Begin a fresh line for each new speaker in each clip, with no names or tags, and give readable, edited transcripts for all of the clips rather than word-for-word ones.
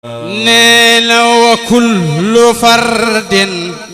نينا وكل فرد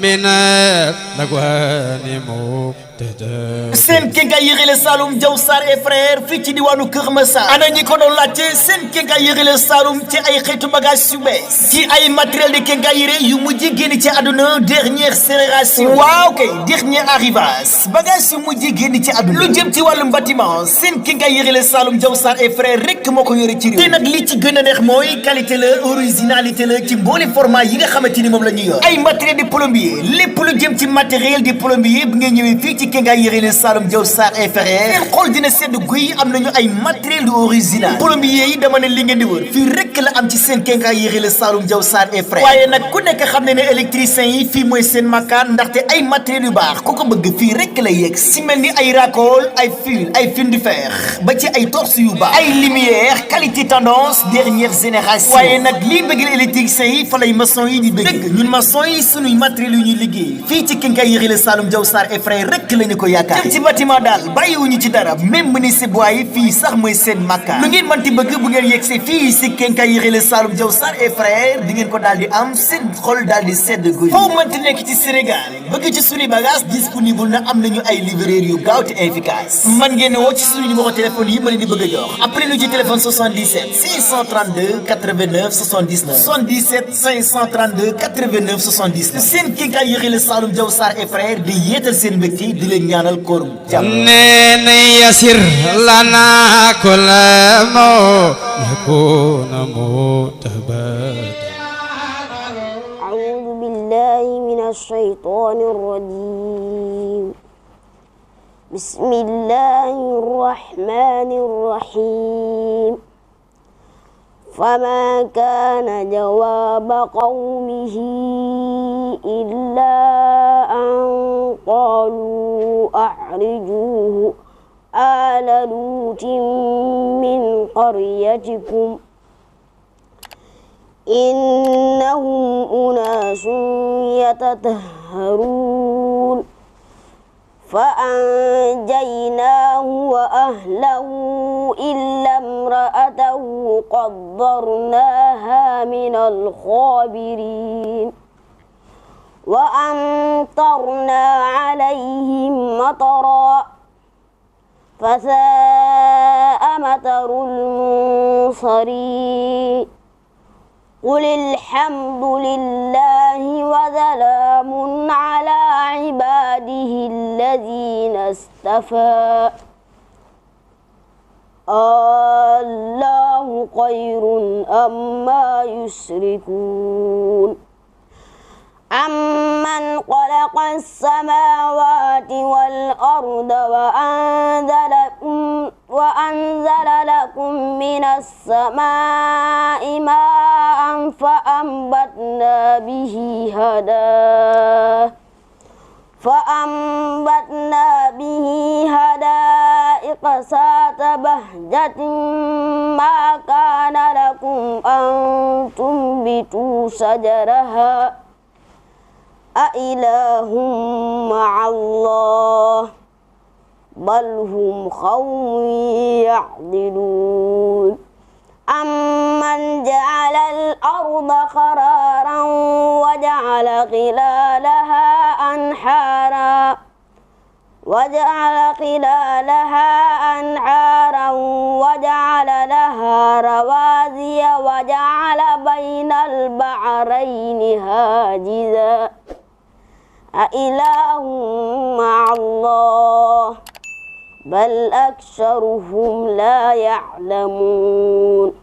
من الأكوان مبتدأ
seen quincaillerie Saloum Diaw Sarr et frère fii ci diwaanu Kër Massar ana ñi ko doon laajte seen quincaillerie Saloum ci ay xeetu bagage yu bees ci ay matériel de quincaillerie yu mujj génn ci àdduna dernière génération waaw kay dernier arrivage bagage yu mujj génn ci àdduna lu jëm ci wàllum bâtiment seen quincaillerie Saloum Diaw Sarr et frère rek moo ko yore ci réew te nag li ci gën a neex mooy qualité la originalité la ci mboole format yi nga xamante ni moom la ñuy yor ay matériel de plombier lépp lu jëm ci matériel de plombier bu ngeen ñëwee fii ci quincaillerie Saloum Diaw Sarr et frère seen xol dina sedd guy am nañu ay matériel de original plombier yi dama ne li ngeen di wër fii rek la am ci seen quincaillerie Saloum Diaw Sarr et frère waaye nag ku nekk xam ne ne électricien yi fii mooy seen makkaan ndaxte ay matériel yu baax ku ko bëgg fii rek la yegg si mel ni ay racole ay fil de fer ba ci ay torse yu baax ay lumière qualité tendance dernière génération waaye nag lii bëggal électricien yi fa lay maçon yi di bëgg ñun maçon yi suñuy matériel yu ñuy liggéey fii ci quincaillerie Saloum Diaw Sarr et frère rek lañu ko yaakaar ci bâtiment daal bàyyiwuñu ci dara même menuisier bois yi fii sax mooy seen makkaan lu ngeen mënti bëgg bu ngeen yegsee fii si quincaillerie Saloum Diaw Sarr et frère di ngeen ko daal di am seen xol daal di sedd guy foo mënti nekk ci Sénégal bëgg ci suñu bagage disponible na am nañu ay livreur yu gaaw te efficace man ngeen woo ci suñu numéro téléphone yi ma leen di bëgg a jox après lu ci téléphone 77 532 89 79 77 532 89 79 seen quincaillerie Saloum Diaw Sarr et frère di yéetal seen mbégte di leen ñaanal koor
نين يسر لنا كل ما يكون متبادل
أعوذ بالله من الشيطان الرجيم بسم الله الرحمن الرحيم فما كان جواب قومه إلا أن قالوا أخرجوه آل لوط من قريتكم إنهم أناس يتطهرون فأنجيناه وأهله إلا امرأته قدرناها من الغابرين وأمطرنا عليهم مطرا فساء مطر المنصرين قل الحمد لله وسلام على عباده الذين اصطفى الله خير أما يشركون أمن خلق السماوات والأرض وأنزل لكم من السماء ماء فأنبتنا به حدائق ذات بهجة ما كان لكم أن تنبتوا شجرها أإله مع الله بل هم قوم يعدلون أمن جعل الأرض قرارا وجعل خلالها أنهارا وجعل لها رواسي وجعل بين البحرين حاجزا أإله مع الله بل أكثرهم لا يعلمون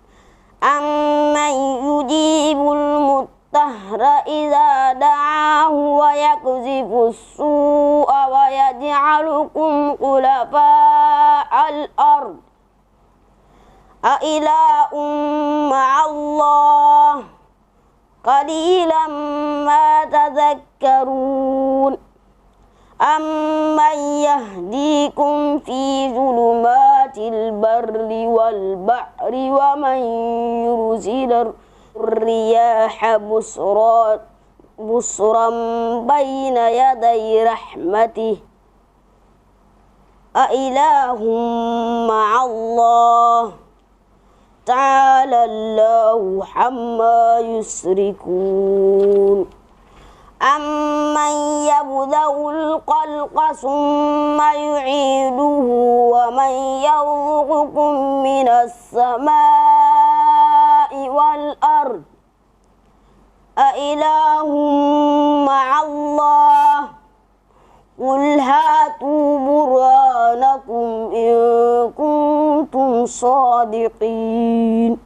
أمن يجيب المضطر إذا دعاه ويكشف السوء ويجعلكم خلفاء الأرض أإله مع الله قليلا ما تذكرون أمن يهديكم في ظلمات البر والبحر ومن يرسل الرياح بشرا بين يدي رحمته أإله مع الله تعالى الله عما يشركون أمن يبدأ الخلق ثم يعيده ومن يرزقكم من السماء والأرض أإله مع الله قل هاتوا برهانكم إن كنتم صادقين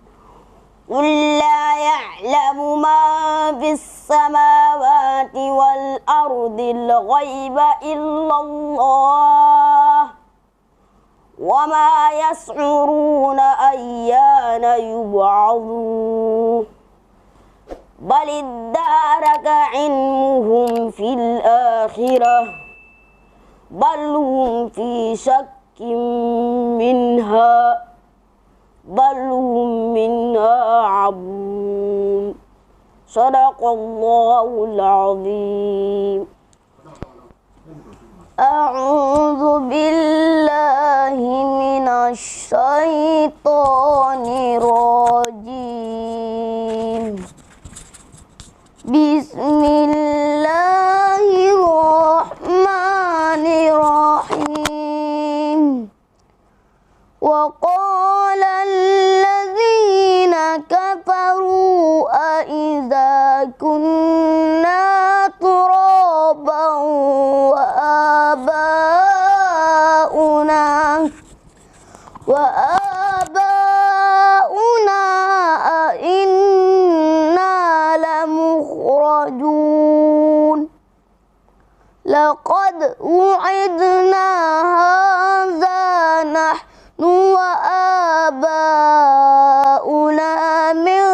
قل لا يعلم من في السماوات والأرض الغيب إلا الله وما يشعرون أيان يبعثون بل ادارك علمهم في الآخرة بل هم في شك منها بل هم منها عمون صدق الله العظيم أعوذ بالله من الشيطان الرجيم بسم الله الرحمن الرحيم وقال الذين كفروا أإذا كنا ترابا وآباؤنا أئنا لمخرجون لقد وعدنا هذا نحن وآباؤنا من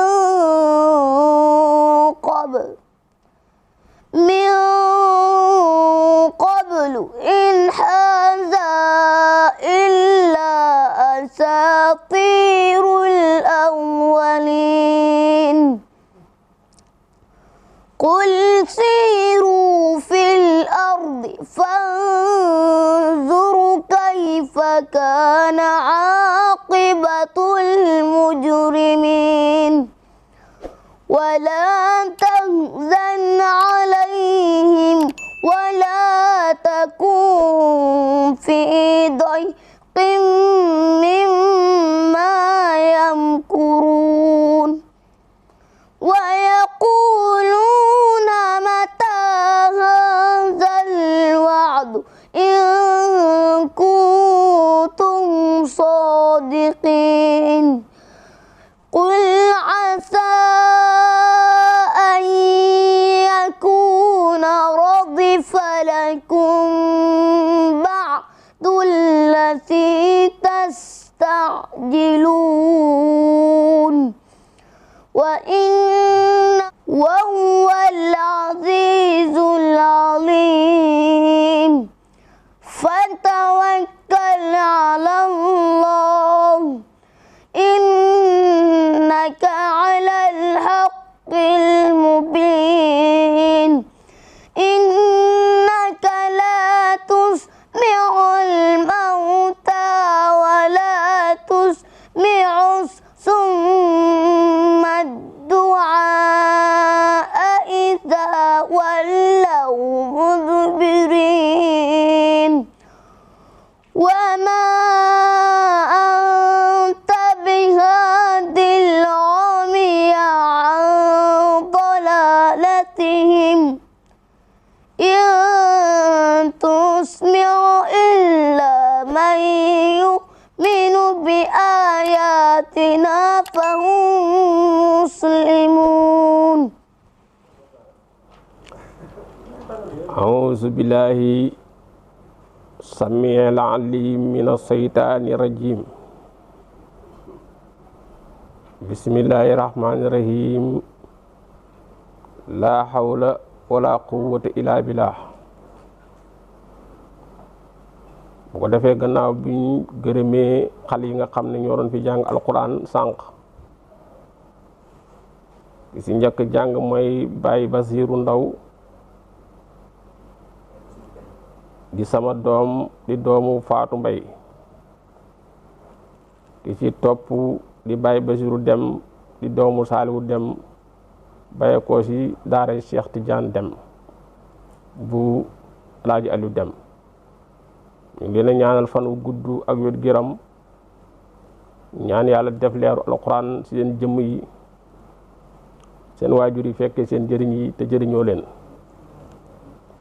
قبل إن هذا إلا أساطير الأولين قل سيروا في الأرض فانظروا كيف كان عاقبة المجرمين ولا تحزن عليهم ولا تكن في ضيق مما يمكرون ويقولون متى هذا الوعد إن كنتم صادقين قل عسى أن يكون ردف لكم بعض التي تستعجلون وهو العزيز العليم فتوكل على الله إنك على الحق المبين إنك لا تسمع الموتى ولا تسمع الصم الدعاء إذا ولوا مدبرين وما أنت بهاد العمي عن ضلالتهم إن تسمع إلا من يؤمن بآياتنا فهم مسلمون
أعوذ بالله السميع العليم من الشيطان الرجيم بسم الله الرحمن الرحيم لا حول ولا قوة إلا بالله bu ko defee gannaaw bi ñu gërëmee xale yi nga xam ne ñoo doon fi jàng alquran sànq ki si njëkk jàng mooy Baye Basiiru Ndaw di sama doom di doomu Faatu Mbay ki ci topp di Baye Basiru Dem di doomu Saaliwu Dem baye ko si daara Cheikh Tidiane Dem bu Alaaji Aliou Dem ñu ngi leen a ñaanal fan wu gudd ak wér giram ñaan yàlla def leeru alquran si seen jëmm yi seen waajur yi fekkee seen jëriñ yi te jëriñoo leen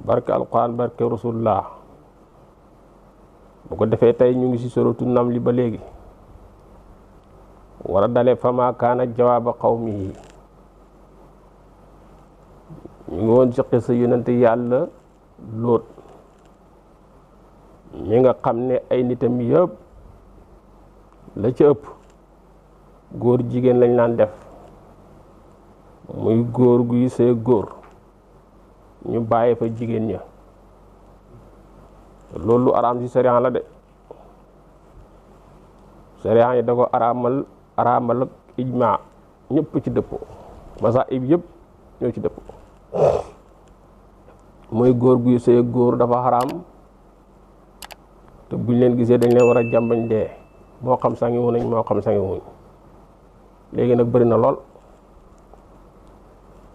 barke alquran barke rasulullah bu ko defee tey ñu ngi si suratu Namli ba léegi war a dale fama kaana jawaaba qawmihi ñu ngi woon ci xisa yonente yàlla Lóot mi nga xam ne ay nitam yëpp la ci ëpp góor jigéen lañ naan def muy góor guy see góor ñu bàyyi fa jigéen ña loolu lu araam ci sariya la de sariya yi da ko araamal ak ijma ñëpp ci dëppoo masa ib yëpp ñoo ci dëppoo mooy góor guy see góor dafa xaraam te buñ leen gisee dañ leen war a jàmbañ dee moo xam sangi wuñ nañ moo xam sangi wuñ léegi nag bëri na lool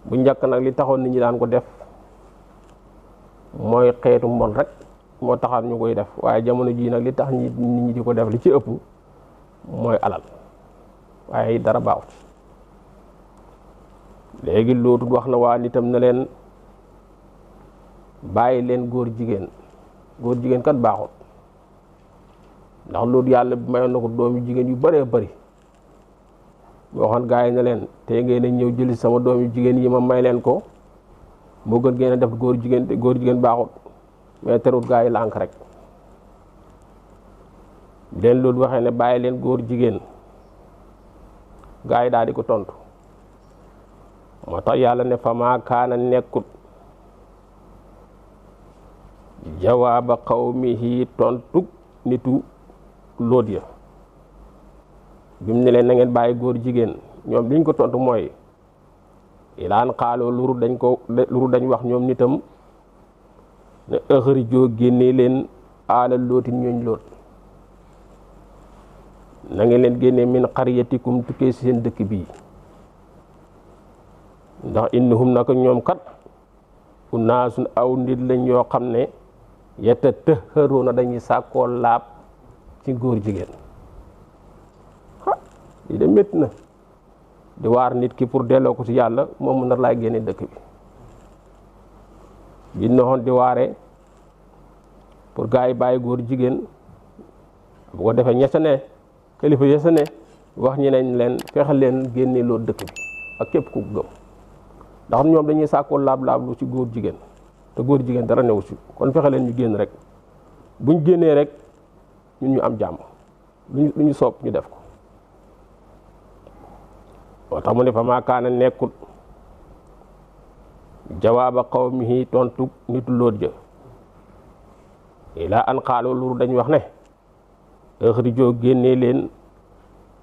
bu njëkk nag li taxoon nit ñi daan ko def mooy xeetu mbon rek moo taxaat ñu koy def waaye jamono jii nag li tax nit ñi di ko def li ci ëpp mooy alal waaye dara baaxut léegi Lóot wax na waa nitam na leen bàyyi leen góor jigéen kat baaxut ndax Lóot yàlla mayoon na ko doomi jigéen yu bëree bëri boo xam gaa yi ne leen te ngeen a ñëw jëli sama doomi jigéen yi ma may leen ko moo gën ngeen a def góor jigéen baaxut mais terut gaa yi lànk rek leen Lóot waxee ne bàyyi leen góor jigéen gaa yi daal di ko tontu moo tax yàlla ne fa maa kaana nekkut jawaaba qawmihi tontu nitu Lóot ya bi mu ne leen na ngeen bàyyi góor jigéen ñoom liñ ko tontu mooy ilaan xaaloo luru dañ wax ñoom nitam ne axrijoo génnee leen aala Lóotin ñooñ Lóot na ngeen leen génnee min qaryatikum tukkee si seen dëkk bii ndax innahum naka ñoom kat unaasun aw nit lañ yoo xam ne yatatahharuuna dañuy sàkkoo laab ci góor jigéen lii de métti na di waar nit ki pour delloo ko ci yàlla moom mu nar laay génne dëkk bi noxoon di waare pour gars yi bàyyi góor jigéen bu ko defee ña sa ne kilifa ya sa ne wax ñeneen leen fexe leen génne loolu dëkk bi ak képp ku gëm ndax ñoom dañuy sàkkoo laab-laab lu ci góor jigéen te góor jigéen dara newu ci kon fexe leen ñu génn rek buñ génnee rek ñun ñu am jàmm lu ñu soob ñu def ko moo tax mu ne fa maa kaana nekkut jawaaba qawmihi tontu nitu Lóot ja ilaa an xaaloo luru dañ wax ne axrijoo génnee leen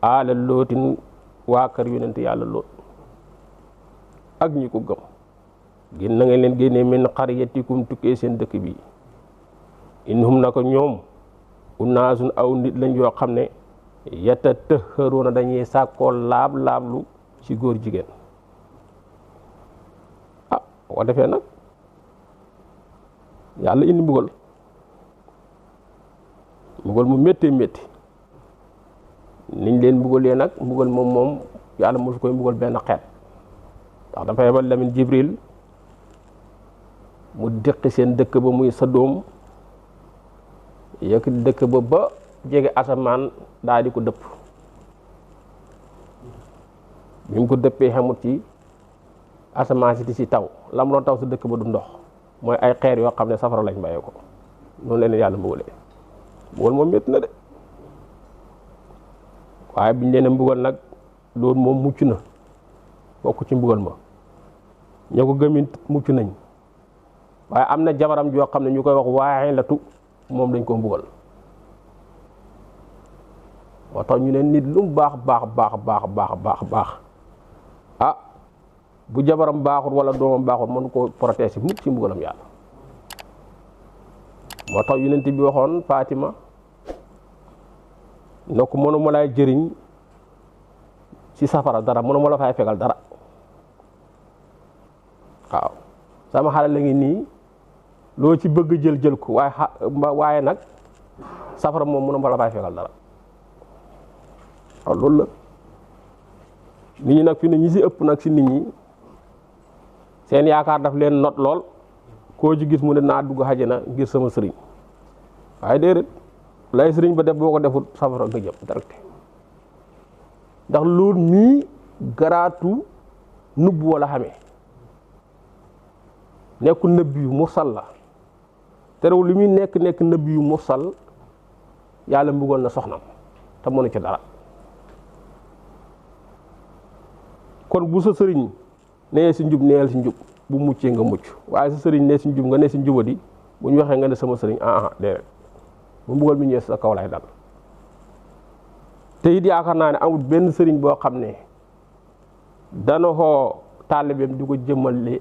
aala Lóotin waa kër yonent yàlla Lóot ak ñi ko gëm gén na ngeen leen génnee min qaryatikum tukkee seen dëkk bi innahum naka ñoom unaasun aw nit lañ yoo xam ne yatatahharuuna dañuy sàkkoo laablu ci góor jigéen boo ko defee nag yàlla indi mbugal mu métti niñ leen mbugalee nag mbugal moom yàlla mosu koy mbugal benn xeet ndax dafa yebal Lamin Jibril mu déqi seen dëkk ba muy Sadóom yëkkati dëkk ba jege asamaan daal di ko dëpp bi mu ko dëppee xamut ci asamaan si di si taw la mu doon taw si dëkk ba du ndox mooy ay xeer yoo xam ne safara lañ bàyyee ko noonu leen yàlla mbugalee mbugal moom métti na de waaye biñ leen mbugal nag loolu moom mucc na bokk ci mbugal ma ñoo ko gëmit mucc nañ waaye am na jabaram joo xam ne ñu koy wax waaye latu moom dañ ko mbugal moo tax ñu ne nit lu mu baax bu jabaram baaxul wala doomam baaxul mënu ko protéger mukk ci mbugalam yàlla moo tax yonent bi waxoon Fatima na ko mënuma laay jëriñ si safara dara mënuma la fay fegal dara waaw sama xale la ngi nii loo ci bëgg jël ko waaye nag safara moom mënuma la fay fegal dara waaw loolu la nit ñi nag fi ne ñi si ëpp nag si nit ñi seen yaakaar daf leen not lool koo ci gis mu ne naa dugg àjjana ngir sama sëriñ waaye déedéet lay sëriñ ba def boo ko deful safara nga jëm direct ndax loolu mii garaatu nubb wala xamee nekku nëbb yu mursal la terewul li muy nekk nëbb yu mursal yàlla mbugal na soxnam te mënu ci dara kon bu sa sëriñ nee si njub neel si njub bu muccee nga mucc waaye sa sëriñ nee si njub nga ne si njubadi bu ñu waxee nga ne sama sëriñ déedéet bu mbugal mi ñëwee sa kaw lay dal te it yaakaar naa ne amul benn sëriñ boo xam ne dana xoo taalibeem di ko jëmale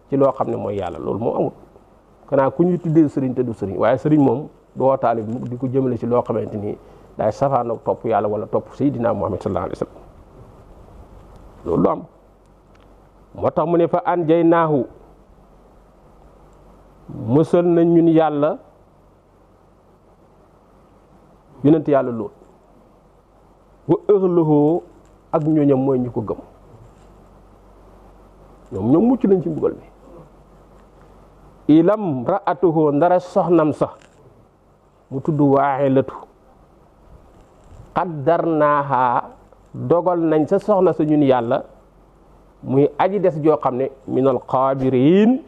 ci loo xam ne mooy yàlla loolu moom amul xanaa ku ñu tuddee sëriñ te du sëriñ waaye sëriñ moom du woo taalib mu di ko jëmale ci loo xamante ni daay safaan ak topp yàlla wala topp Seydina Muhammad sallallahu alayhi wa sallam loolu lu am moo tax mu ne fa an jay naahu mësal nañ ñun yàlla yonent yàlla lool wa ëxlëxoo ak ñooñam mooy ñu ko gëm ñoom mucc nañ ci mbugal mi ilam ra'atuhu ndara soxnam sax mu tudd waaxelatu qaddarnaaha dogal nañ sa soxna sa ñun yàlla muy aji des joo xam ne minal xaabiriin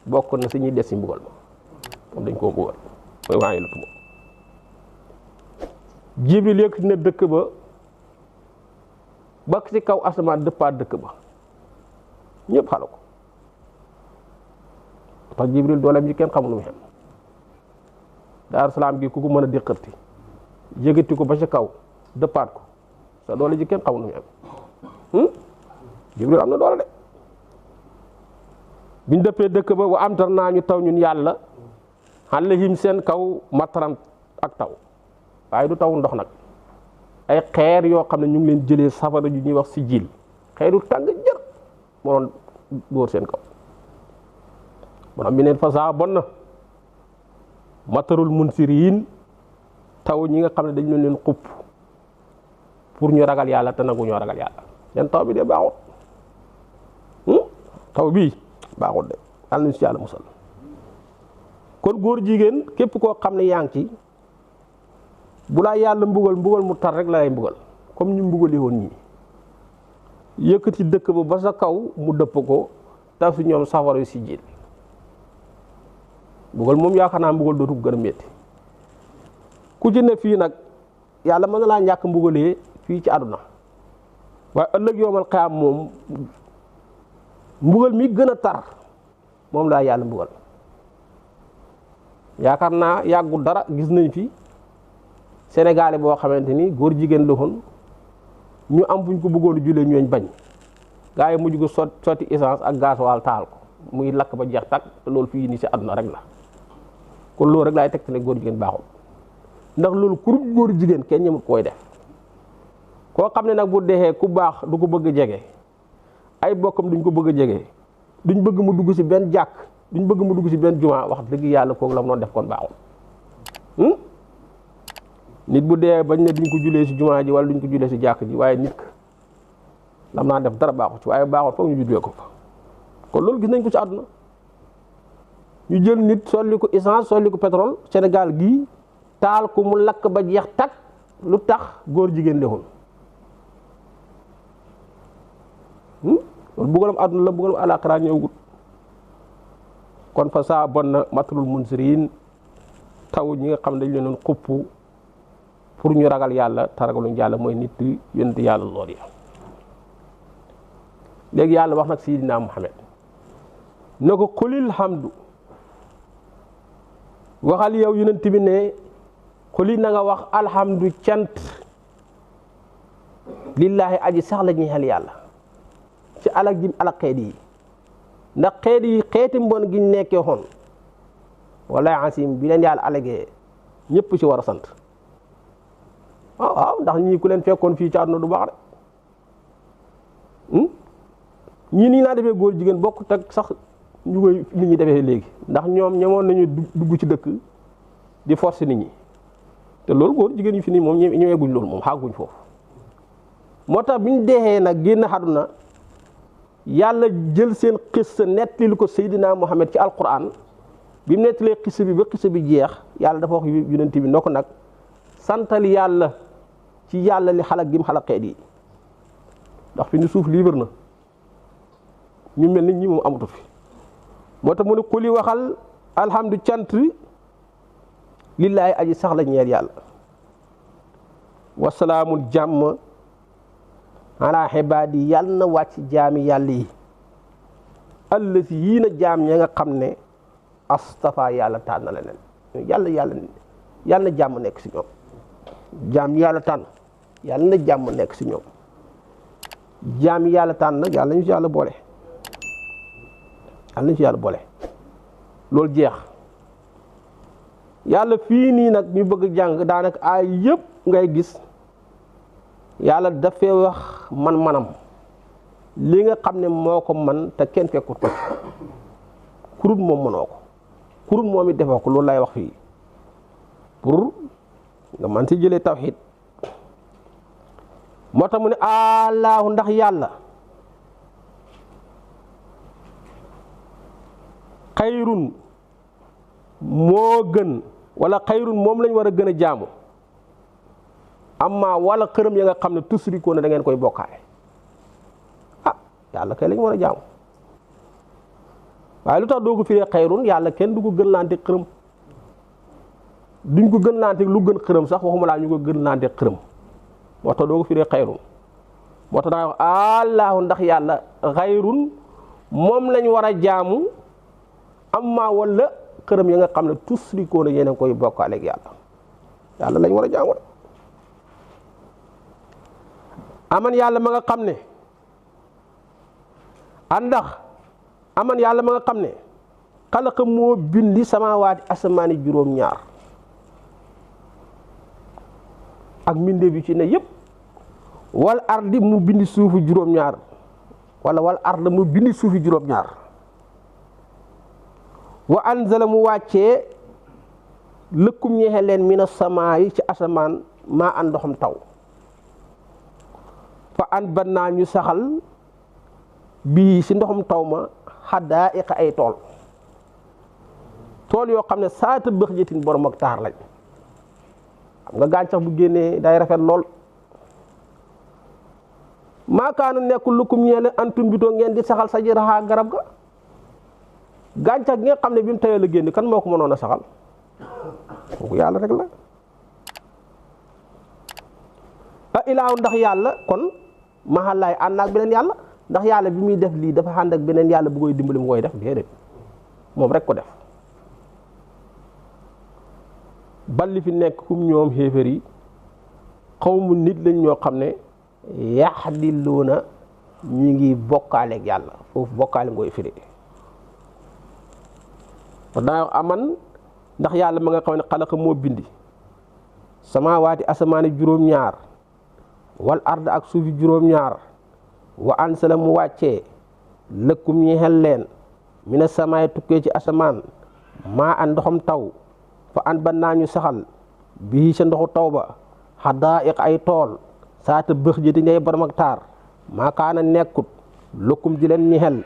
bokk na si ñuy des si mbugal ma moom dañ koo mbugal mooy waaxelatu moom Jibril yëkkati na dëkk ba ci kaw asamaan dëppaat dëkk ba ñëpp xala ko tax Jibril dooleem ji kenn xamul nu mu xem Daaru Salaam gi ku ko mën a déqarti yëgati ko ba ci kaw dëppaat ko sa doole ji kenn xamul nu mu xem Jibril am na doole de biñ dëppee dëkk ba wa amtar naa ñu taw ñun yàlla alayhim seen kaw mataran ak taw waaye du taw ndox nag ay xeer yoo xam ne ñu ngi leen jëlee safara yu ñuy wax si jiil xeeru tàng jër moo doon dóor seen kaw borom bi neen fasaa bon na matarul munsiriin taw ñi nga xam ne dañu leen xupp pour ñu ragal yàlla te nangu ñoo ragal yàlla leen taw bi de baaxut taw bii baaxut de yàlla nañu si yàlla musal kon góor jigéen képp koo xam ne yaa ngi ci bu laa yàlla mbugal mu tar rek lay mbugal comme ñu mbugali woon ñii yëkkati dëkk ba sa kaw mu dëpp ko taf si ñoom safara yu si jiit mbugal moom yaakaar naa mbugal dootu gën a métti ku ci ne fii nag yàlla mën na laa ñàkk mbugalee fii ci àdduna waaye ëllëg yoomal xiyaam moom mbugal mi gën a tar moom laa yàlla mbugal yaakaar naa yàggul dara gis nañ fi Sénégalais boo xamante ni góor jigéen la woon ñu am fuñ ko bëggoon julee ñooñ bañ gaa yi mujj ko sotti essence ak gasoil taal ko muy lakk ba jeex tàkk te loolu fii nii si àdduna rek la kon loolu rek laay teg ne góor jigéen baaxul ndax loolu ku dul góor jigéen kenn ñëmut koy def koo xam ne nag bu dexee ku baax du ko bëgg a jege ay bokkam duñ ko bëgg a jege duñ bëgg mu dugg si benn jàkk duñ bëgg mu dugg si benn jumaa wax dëgg yàlla kooku la mu doon def kon baaxul nit bu dee bañ ne duñ ko julee si jumaa ji wala duñ ko julee si jàkk ji waaye nit ka lam naa def dara baaxu ci waaye baaxul foog ñu julee ko fa kon loolu gis nañ ko ci àdduna ñu jël nit solli ko essence solli ko pétrole Sénégal gii taal ko mu lakk ba jeex takk lu tax góor jigéen lexul loolu buggalam àdduna la buggalam àllaaxira ñëwgut kon fa saa bon na matalul munsiriin taw ñi nga xam ne dañ leen doon xupp pour ñu ragal yàlla te ragaluñ yàlla mooy nit yonent yàlla lool ya léegi yàlla wax nag Seydina Muhammad ne ko xulil hamdu waxal yow yonent bi ne xuli na nga wax alhamdu cant lillaahi aji sax la ñuy xel yàlla ci alak jim alak xeet yi ndax xeet yi xeeti mbon giñ nekkee xoon wala asim bi leen yàlla alagee ñëpp ci war a sant waaw ndax ñii ku leen fekkoon fii ci àdduna du baax rek ñii nii naa defee góor jigéen bokkut ak sax ñu koy nit ñi defee léegi ndax ñoom ñemoon nañu dugg ci dëkk di forcer nit ñi te loolu góor jigéen yu fi nii moom ñemeeguñ loolu moom xaaguñ foofu moo tax bi ñu deexee nag génn àdduna yàlla jël seen xissa nettali ko Seydina Muhammad ci alquran bi mu nettalee xissa bi ba xissa bi jeex yàlla dafa wax yonent bi noo ko nag santal yàlla ci yàlla li xalak gi mu xalak xeet yi ndax fi ni suuf libre na ñu mel ni ñi moom amatu fi moo tax mu ne kuli waxal alhamdu cant lillaahi aji sax la ñeel yàlla wasalaamul jàmm ala xibaadi yàlla na wàcc jaami yàlla yi allati yii na jaam ña nga xam ne astafa yàlla tànn na leen yàlla na jàmm nekk si ñoom jaam yàlla tànn yàlla na jàmm nekk si ñoom jaam yàlla tànn nag yàlla ñu ci yàlla boole yàlla ñu ci yàlla boole loolu jeex yàlla fii nii nag ñu bëgg jàng daanaka ay yëpp ngay gis yàlla dafay wax man-manam li nga xam ne moo ko man te kenn fekkut ko kurut moom mënoo ko kurut moom it defoo ko loolu lay wax fii pour nga man si jëlee tawxiid moo tax mu ne allahu ndax yàlla xayrun moo gën wala xayrun moom lañ war a gën a jaamu amma wala xërëm ya nga xam ne tusrikoo na da ngeen koy bokkaale yàlla kay lañ war a jaamu waaye lu tax doo ko firee xayrun yàlla kenn du ko gën lante xërëm duñ ko gën lante lu gën xërëm sax waxuma laa ñu ko gën lante xërëm moo tax doo ko firee xayrun moo tax daa wax allahu ndax yàlla xayrun moom lañ war a jaamu amma wala xërëm ya nga xam ne tusrikoo na yéen a koy bokkaale ak yàlla lañ war a jaamu aman yàlla ma nga xam ne àndax aman yàlla ma nga xam ne xalaqa moo bindi samaawaati asamaani juróom-ñaar ak mbindeef yi ci ne yëpp wal ardi mu bindi suufu juróom-ñaar wal arda mu bindi suufi juróom-ñaar wa anzala mu wàccee lëkkum ñeexe leen mina samaa yi ci asamaan maa an ndoxam taw fa an ban naa ñu saxal bii si ndoxum taw ma xaddaa iqa ay tool yoo xam ne saata bëx jëtin borom ak taar lañ xam nga gàncax bu génnee day rafet lool maakaana nekkul lu kum ñeele antum bitoo ngeen di saxal sa jëraxaa garab ga gàncax gi nga xam ne bi mu tawee la génn kan moo ko mënoon a saxal kooku yàlla rek la ilaahu ndax yàlla kon maxallaay ànd ak beneen yàlla ndax yàlla bi muy def lii dafa ànd ak beneen yàlla bu koy dimbali mu koy def déedéet moom rek ko def balli fi nekk kum ñoom xéefar yi xawmu nit lañ ñoo xam ne yaxdiluuna ñu ngi bokkaaleeg yàlla foofu bokkaale ngoy firi daa aman ndax yàlla ma nga xam ne xalaqa moo bindi samaawaati asamaani juróom-ñaar wal ard ak suufi juróom-ñaar wa ansala mu wàccee lëkkum ñeexel leen mina samaay tukkee ci asamaan maa an ndoxam taw fa an ban naa ñu saxal bii sa ndoxu taw ba xadaa'iq ay tool saata bëx jëti ngay borom ak taar maa kaana nekkut lëkkum ji leen ñeexel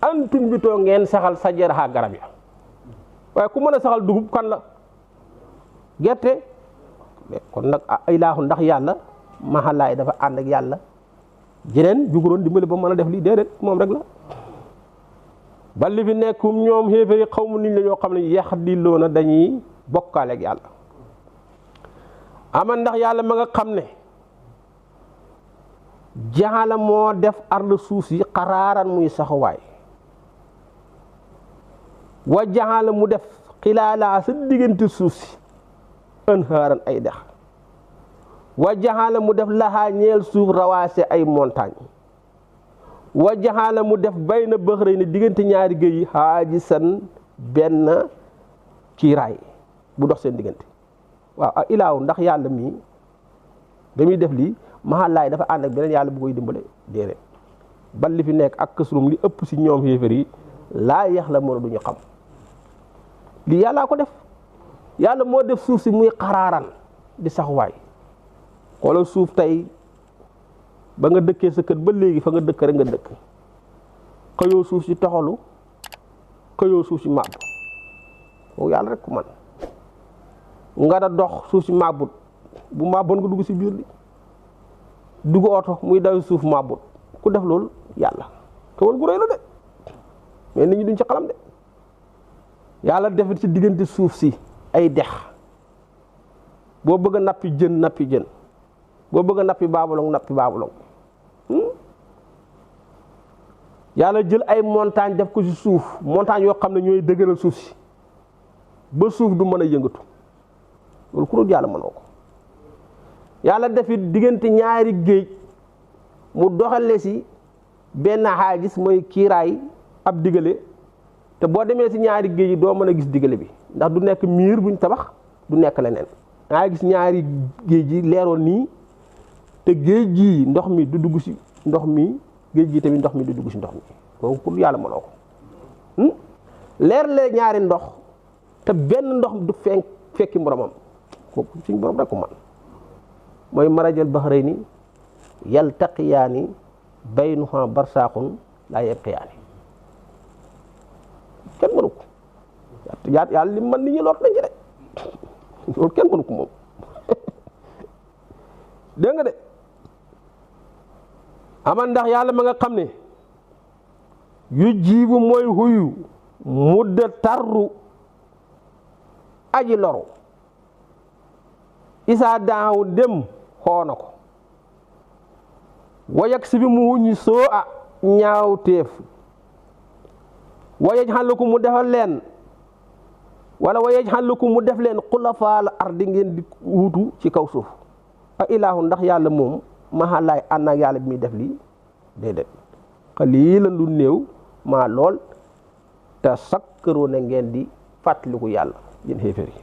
antum bitoo ngeen saxal sajaraha garab ya waaye ku mën a saxal dugub kan la gerte kon nag ilaahu ndax yàlla maxalaay dafa ànd ak yàlla jeneen juguroon dimbali ba mën a def lii déedéet moom rek la balli fi nekkum ñoom xéefari xaw mu nit la ñoo xam ne yeex di loona dañuy bokkaale ak yàlla aman ndax yàlla ma nga xam ne jaxala moo def arda suuf si xaraaran muy saxuwaay wa jaxala mu def xilaalaa sa diggante suuf si anhaaran ay dex wa jaxala mu def laxaa ñeel suuf rawaase ay montagne wa jaxala mu def bay na bëxëray ne diggante ñaari géej yi xaaji san benn kiiraay bu dox seen diggante waaw ilaahu ndax yàlla mii ba muy def lii maxallaay dafa ànd ak beneen yàlla bu koy dimbale déedéet bal li fi nekk ak kësrum li ëpp si ñoom xéefar yi laa yax la mën duñu xam lii yàllaa ko def yàlla moo def suuf si muy xaraaran di saxuwaay xoolal suuf tey ba nga dëkkee sa kër ba léegi fa nga dëkk rek nga dëkk xëyoo suuf si toxalu xëyoo suuf si màbb kooku yàlla rek ku man nga da dox suuf si màbbut bu màbboon nga dugg si biir li dugg oto muy daw suuf màbbut ku def loolu yàlla xewal gu rëy la de mais nit ñi duñ ci xalam de yàlla defit ci diggante suuf si ay dex boo bëgg a nappi jën boo bëgg a nappi baabulong yàlla jël ay montagne def ko ci suuf montagne yoo xam ne ñooy dëgëral suuf si ba suuf du mën a yëngatu loolu ku dul yàlla mënoo ko yàlla defit diggante ñaari géej mu doxale si benn xaagis mooy kiiraay ab digale te boo demee si ñaari géej yi doo mën a gis digale bi ndax du nekk miir buñ tabax du nekk leneen nga gis ñaari géej yi leeroon nii te géej gi ndox mi du dugg si ndox mi géej gi tamit ndox mi du dugg si ndox mi kooku pour yàlla mënoo ko leer lee ñaari ndox te benn ndox du fekki moromam kooku suñ borom rek ko man mooy marajal bahrayni yaltaqiyaani baynahumaa barsaaxun laa yabqiyaani kenn mënu ko yàlla li man nit ñi loot nañ ci de loolu kenn mënu ko moom dégg nga de aman ndax yàlla ma nga xam ne yu jiibu mooy huyu mudda tarru aji loru isaa daaw dem xoona ko wayak si bi mu wuññi soo a ñaaw téef wayaj xàlluku mu defal leen wala wayaj xàlluku mu def leen xulafaal ardi ngeen di wuutu ci kaw suuf a ilaahu ndax yàlla moom maxalaay ànd ak yàlla bi muy def lii déedéet xaliilan lu néew maa lool te sakkëroo na ngeen di fàttaliku yàlla yéen xéeféer yi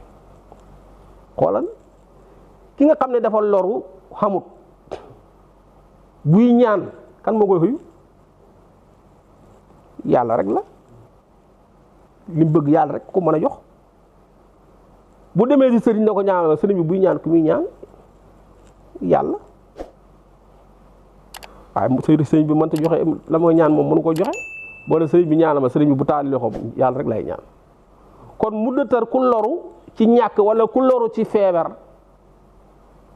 xoolal ki nga xam ne dafa loru xamut buy ñaan kan moo koy xuyu yàlla rek la li bëgg yàlla rek ko mën a jox bu demee si sëriñ na ko ñaanal sëriñ bi buy ñaan ku muy ñaan yàlla waaye sëriñ bi mënta joxe la mooy ñaan moom mënu ko joxe boo ne sëriñ bi ñaanal ma sëriñ bi bu taali loxoom yàlla rek lay ñaan kon mu dëtër ku loru ci ñàkk wala ku loru ci feebar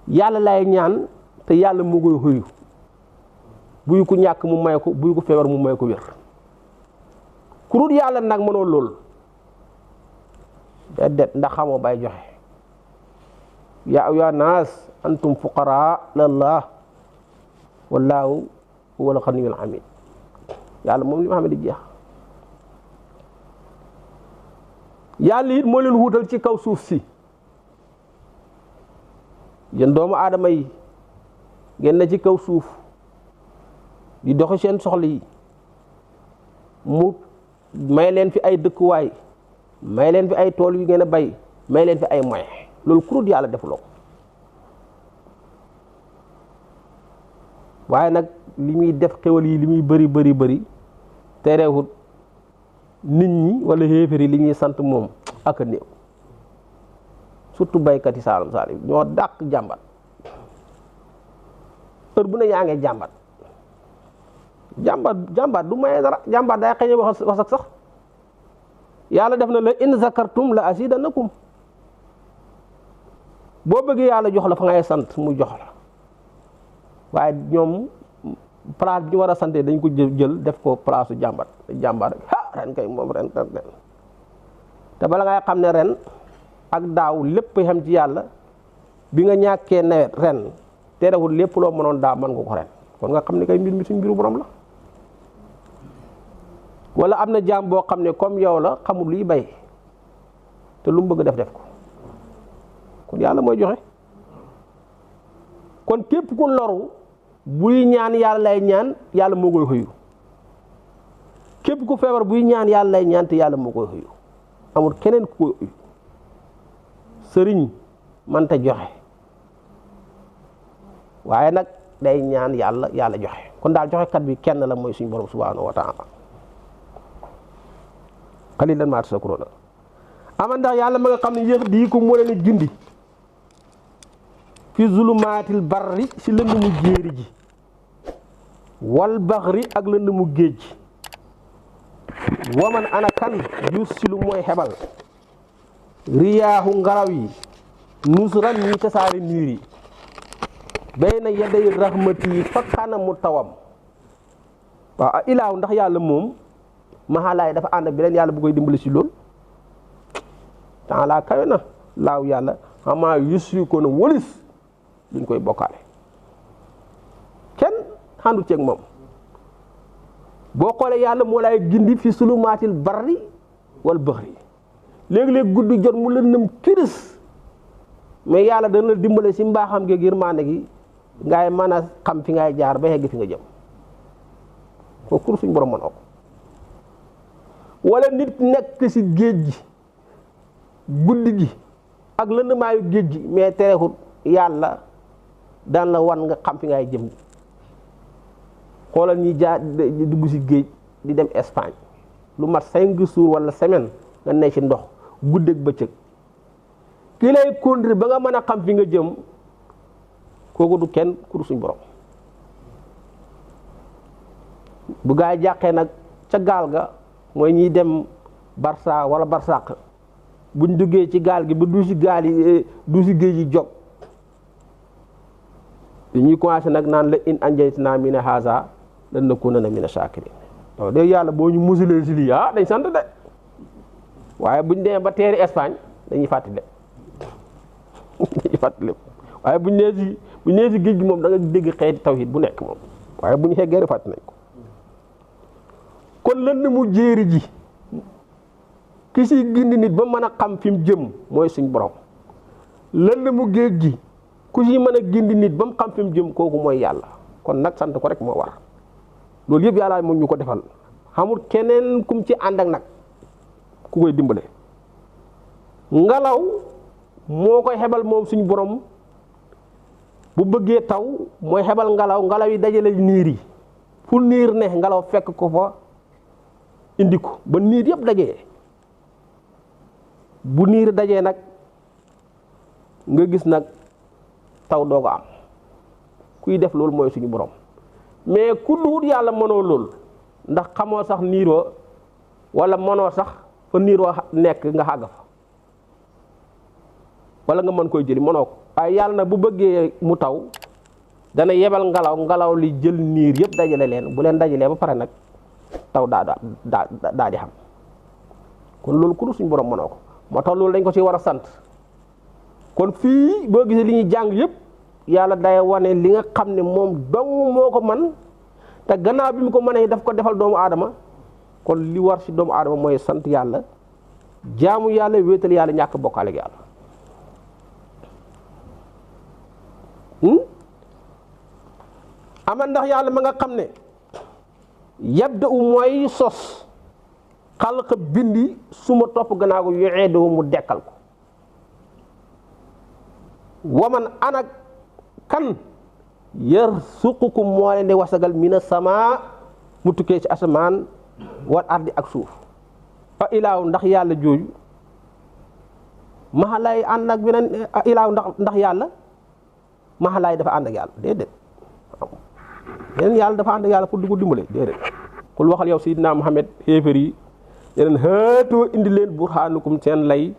yàlla lay ñaan te yàlla moo koy xuyu buy ku ñàkk mu may ko buy ku feebar mu may ko wér ku dul yàlla nag mënoo lool déedéet ndax xamoo bay joxe yaa ayyuhan naas antum fuqaraa ilallah wallaahu huwal ganiyyul hamiid yàlla moom li ma xam ne di jeex yàlla it moo leen wuutal ci kaw suuf si yéen doomu aadama yi ngeen na ci kaw suuf di doxi seen soxla yi mu may leen fi ay dëkkuwaay may leen fi ay tool yu ngeen a bay may leen fi ay moyens loolu ku dul yàlla defuloo ko waaye nag li muy def xewal yi li muy bëri terewut nit ñi wala xéeféer yi li ñuy sant moom ak a néew surtout baykat yi saalum ñoo dàq jàmbat heure bu ne yaa ngi jàmbat du maye dara jàmbat day xëy wax ak sax yàlla def na la in zakartum la azidannakum boo bëggee yàlla jox la fa ngay sant mu jox la waaye ñoom place bi ñu war a sante dañ ko jël def ko place su jàmbat ren kay moom ren te bala ngay xam ne ren ak daaw lépp xam ci yàlla bi nga ñàkkee nawet ren terewul lépp loo mënoon daaw mën nga ko ren kon nga xam ne kay mbir mi suñ mbiru borom la wala am na jaam boo xam ne comme yow la xamul luy bay te lu mu bëgg def ko kon yàlla mooy joxe kon képp ku loru buy ñaan yàlla lay ñaan yàlla moo koy xëyu képp ku feebar buy ñaan yàlla lay ñaan te yàlla moo koy xëyu amul keneen ku koy xëyu sëriñ mënta joxe waaye nag day ñaan yàlla joxe kon daal joxekat bi kenn la mooy suñu borom subhanahu wa taala qalilan maa tashkuruun ama ndax yàlla ma nga xam ne yéex di ko moo leen gindi fi zulumaatil barri si lënd mu jéeri ji wal baxri ak lënd mu géej ji waman ana kan yursilu mooy xebal riyaahu ngelaw yi nusran ñi tasaare niir yi bayna yaday rahmati yi fa kanamu tawam waaw ilaahu ndax yàlla moom maxalaay dafa ànd ak beneen yàlla bu koy dimbali si loolu temps laa kawe na laaw yàlla xamaa yusri ko na wëlis luñ koy bokkaale kenn xàndu ceeg moom boo xoolee yàlla moo lay gindi fi sulumaatil barri wal baxri léegi-léegi guddi jot mu lëndëm kiris mais yàlla dana la dimbale si mbaaxam gi yërmande gi ngay mën a xam fi ngay jaar ba yegg fi nga jëm kooku suñ borom mënoo ko wala nit nekk si géej gi guddi gi ak lëndëmaayu géej gi mais terewul yàlla daan la wan nga xam fi ngay jëm xoolal ñi jaar di dugg si géej di dem Espagne lu mat 5 jours wala semaine nga ne ci ndox guddeeg bëccëg ki lay conduire ba nga mën a xam fi nga jëm kooku du kenn ku du suñ borom bu gaa yi jàqee nag ca gaal ga mooy ñiy dem Barça wala Barsaq buñ duggee ci gaal gi ba du si gaal yi du si géej yi jog dañuy commencé nag naan la in anjaytanaa mina haazaa lanakuunanna mina shaakiriin waaw de yàlla boo ñu musulee si lii dañ sant de waaye buñ demee ba teeri Espagne dañuy fàttali dañuy fàttali waaye buñ nee si géej gi moom da nga dégg xeeti tawhid bu nekk moom waaye bu ñu xeggee rek fàttali nañ ko kon lënd mu jéeri ji ki si gindi nit ba mën a xam fi mu jëm mooy suñ borom lënd mu géej gi ku si mën a gindi nit ba mu xam fi mu jëm kooku mooy yàlla kon nag sant ko rek moo war loolu yëpp yàlla moo ñu ko defal xamul keneen kum ci ànd ak nag ku koy dimbale ngelaw moo koy xebal moom suñu borom bu bëggee taw mooy xebal ngelaw yi dajale niir yi fu niir ne ngelaw fekk ko fa indi ko ba niir yëpp dajee bu niir dajee nag nga gis nag taw doo ko am kuy def loolu mooy suñu borom mais ku duut yàlla mënoo lool ndax xamoo sax niir wa wala mënoo sax fa niir wa nekk nga xàgg fa wala nga mën koy jëli mënoo ko waaye yàlla nag bu bëggee mu taw dana yebal ngelaw li jël niir yëpp dajale leen bu leen dajalee ba pare nag taw daa di xam kon loolu ku dul suñu borom mënoo ko moo tax loolu dañ ko ci war a sant kon fii boo gisee li ñuy jàng yëpp yàlla day wane li nga xam ne moom dong moo ko man te gannaaw bi mu ko mënee daf ko defal doomu aadama kon li war ci doomu aadama mooy sant yàlla jaamu yàlla wéetal yàlla ñàkk bokkaale ak yàlla ama ndax yàlla ma nga xam ne yabda u mooy sos xalqa bindi suma topp gannaaw ko yu'iiduhu mu dekkal ko waman anak kan yarzuqukum moo leen di wasagal mina sama mu tukkee ci asamaan wal ardi ak suuf fa ilaahu ndax yàlla jooju maxalaay ànd ak beneen ilaahu ndax yàlla maxalaay dafa ànd ak yàlla déedéet yeneen yàlla dafa ànd ak yàlla pour du ko dimbale déedéet kul waxal yow Seydina Muhammad xéefar yi yeneen haatoo indi leen burhaanukum seen lay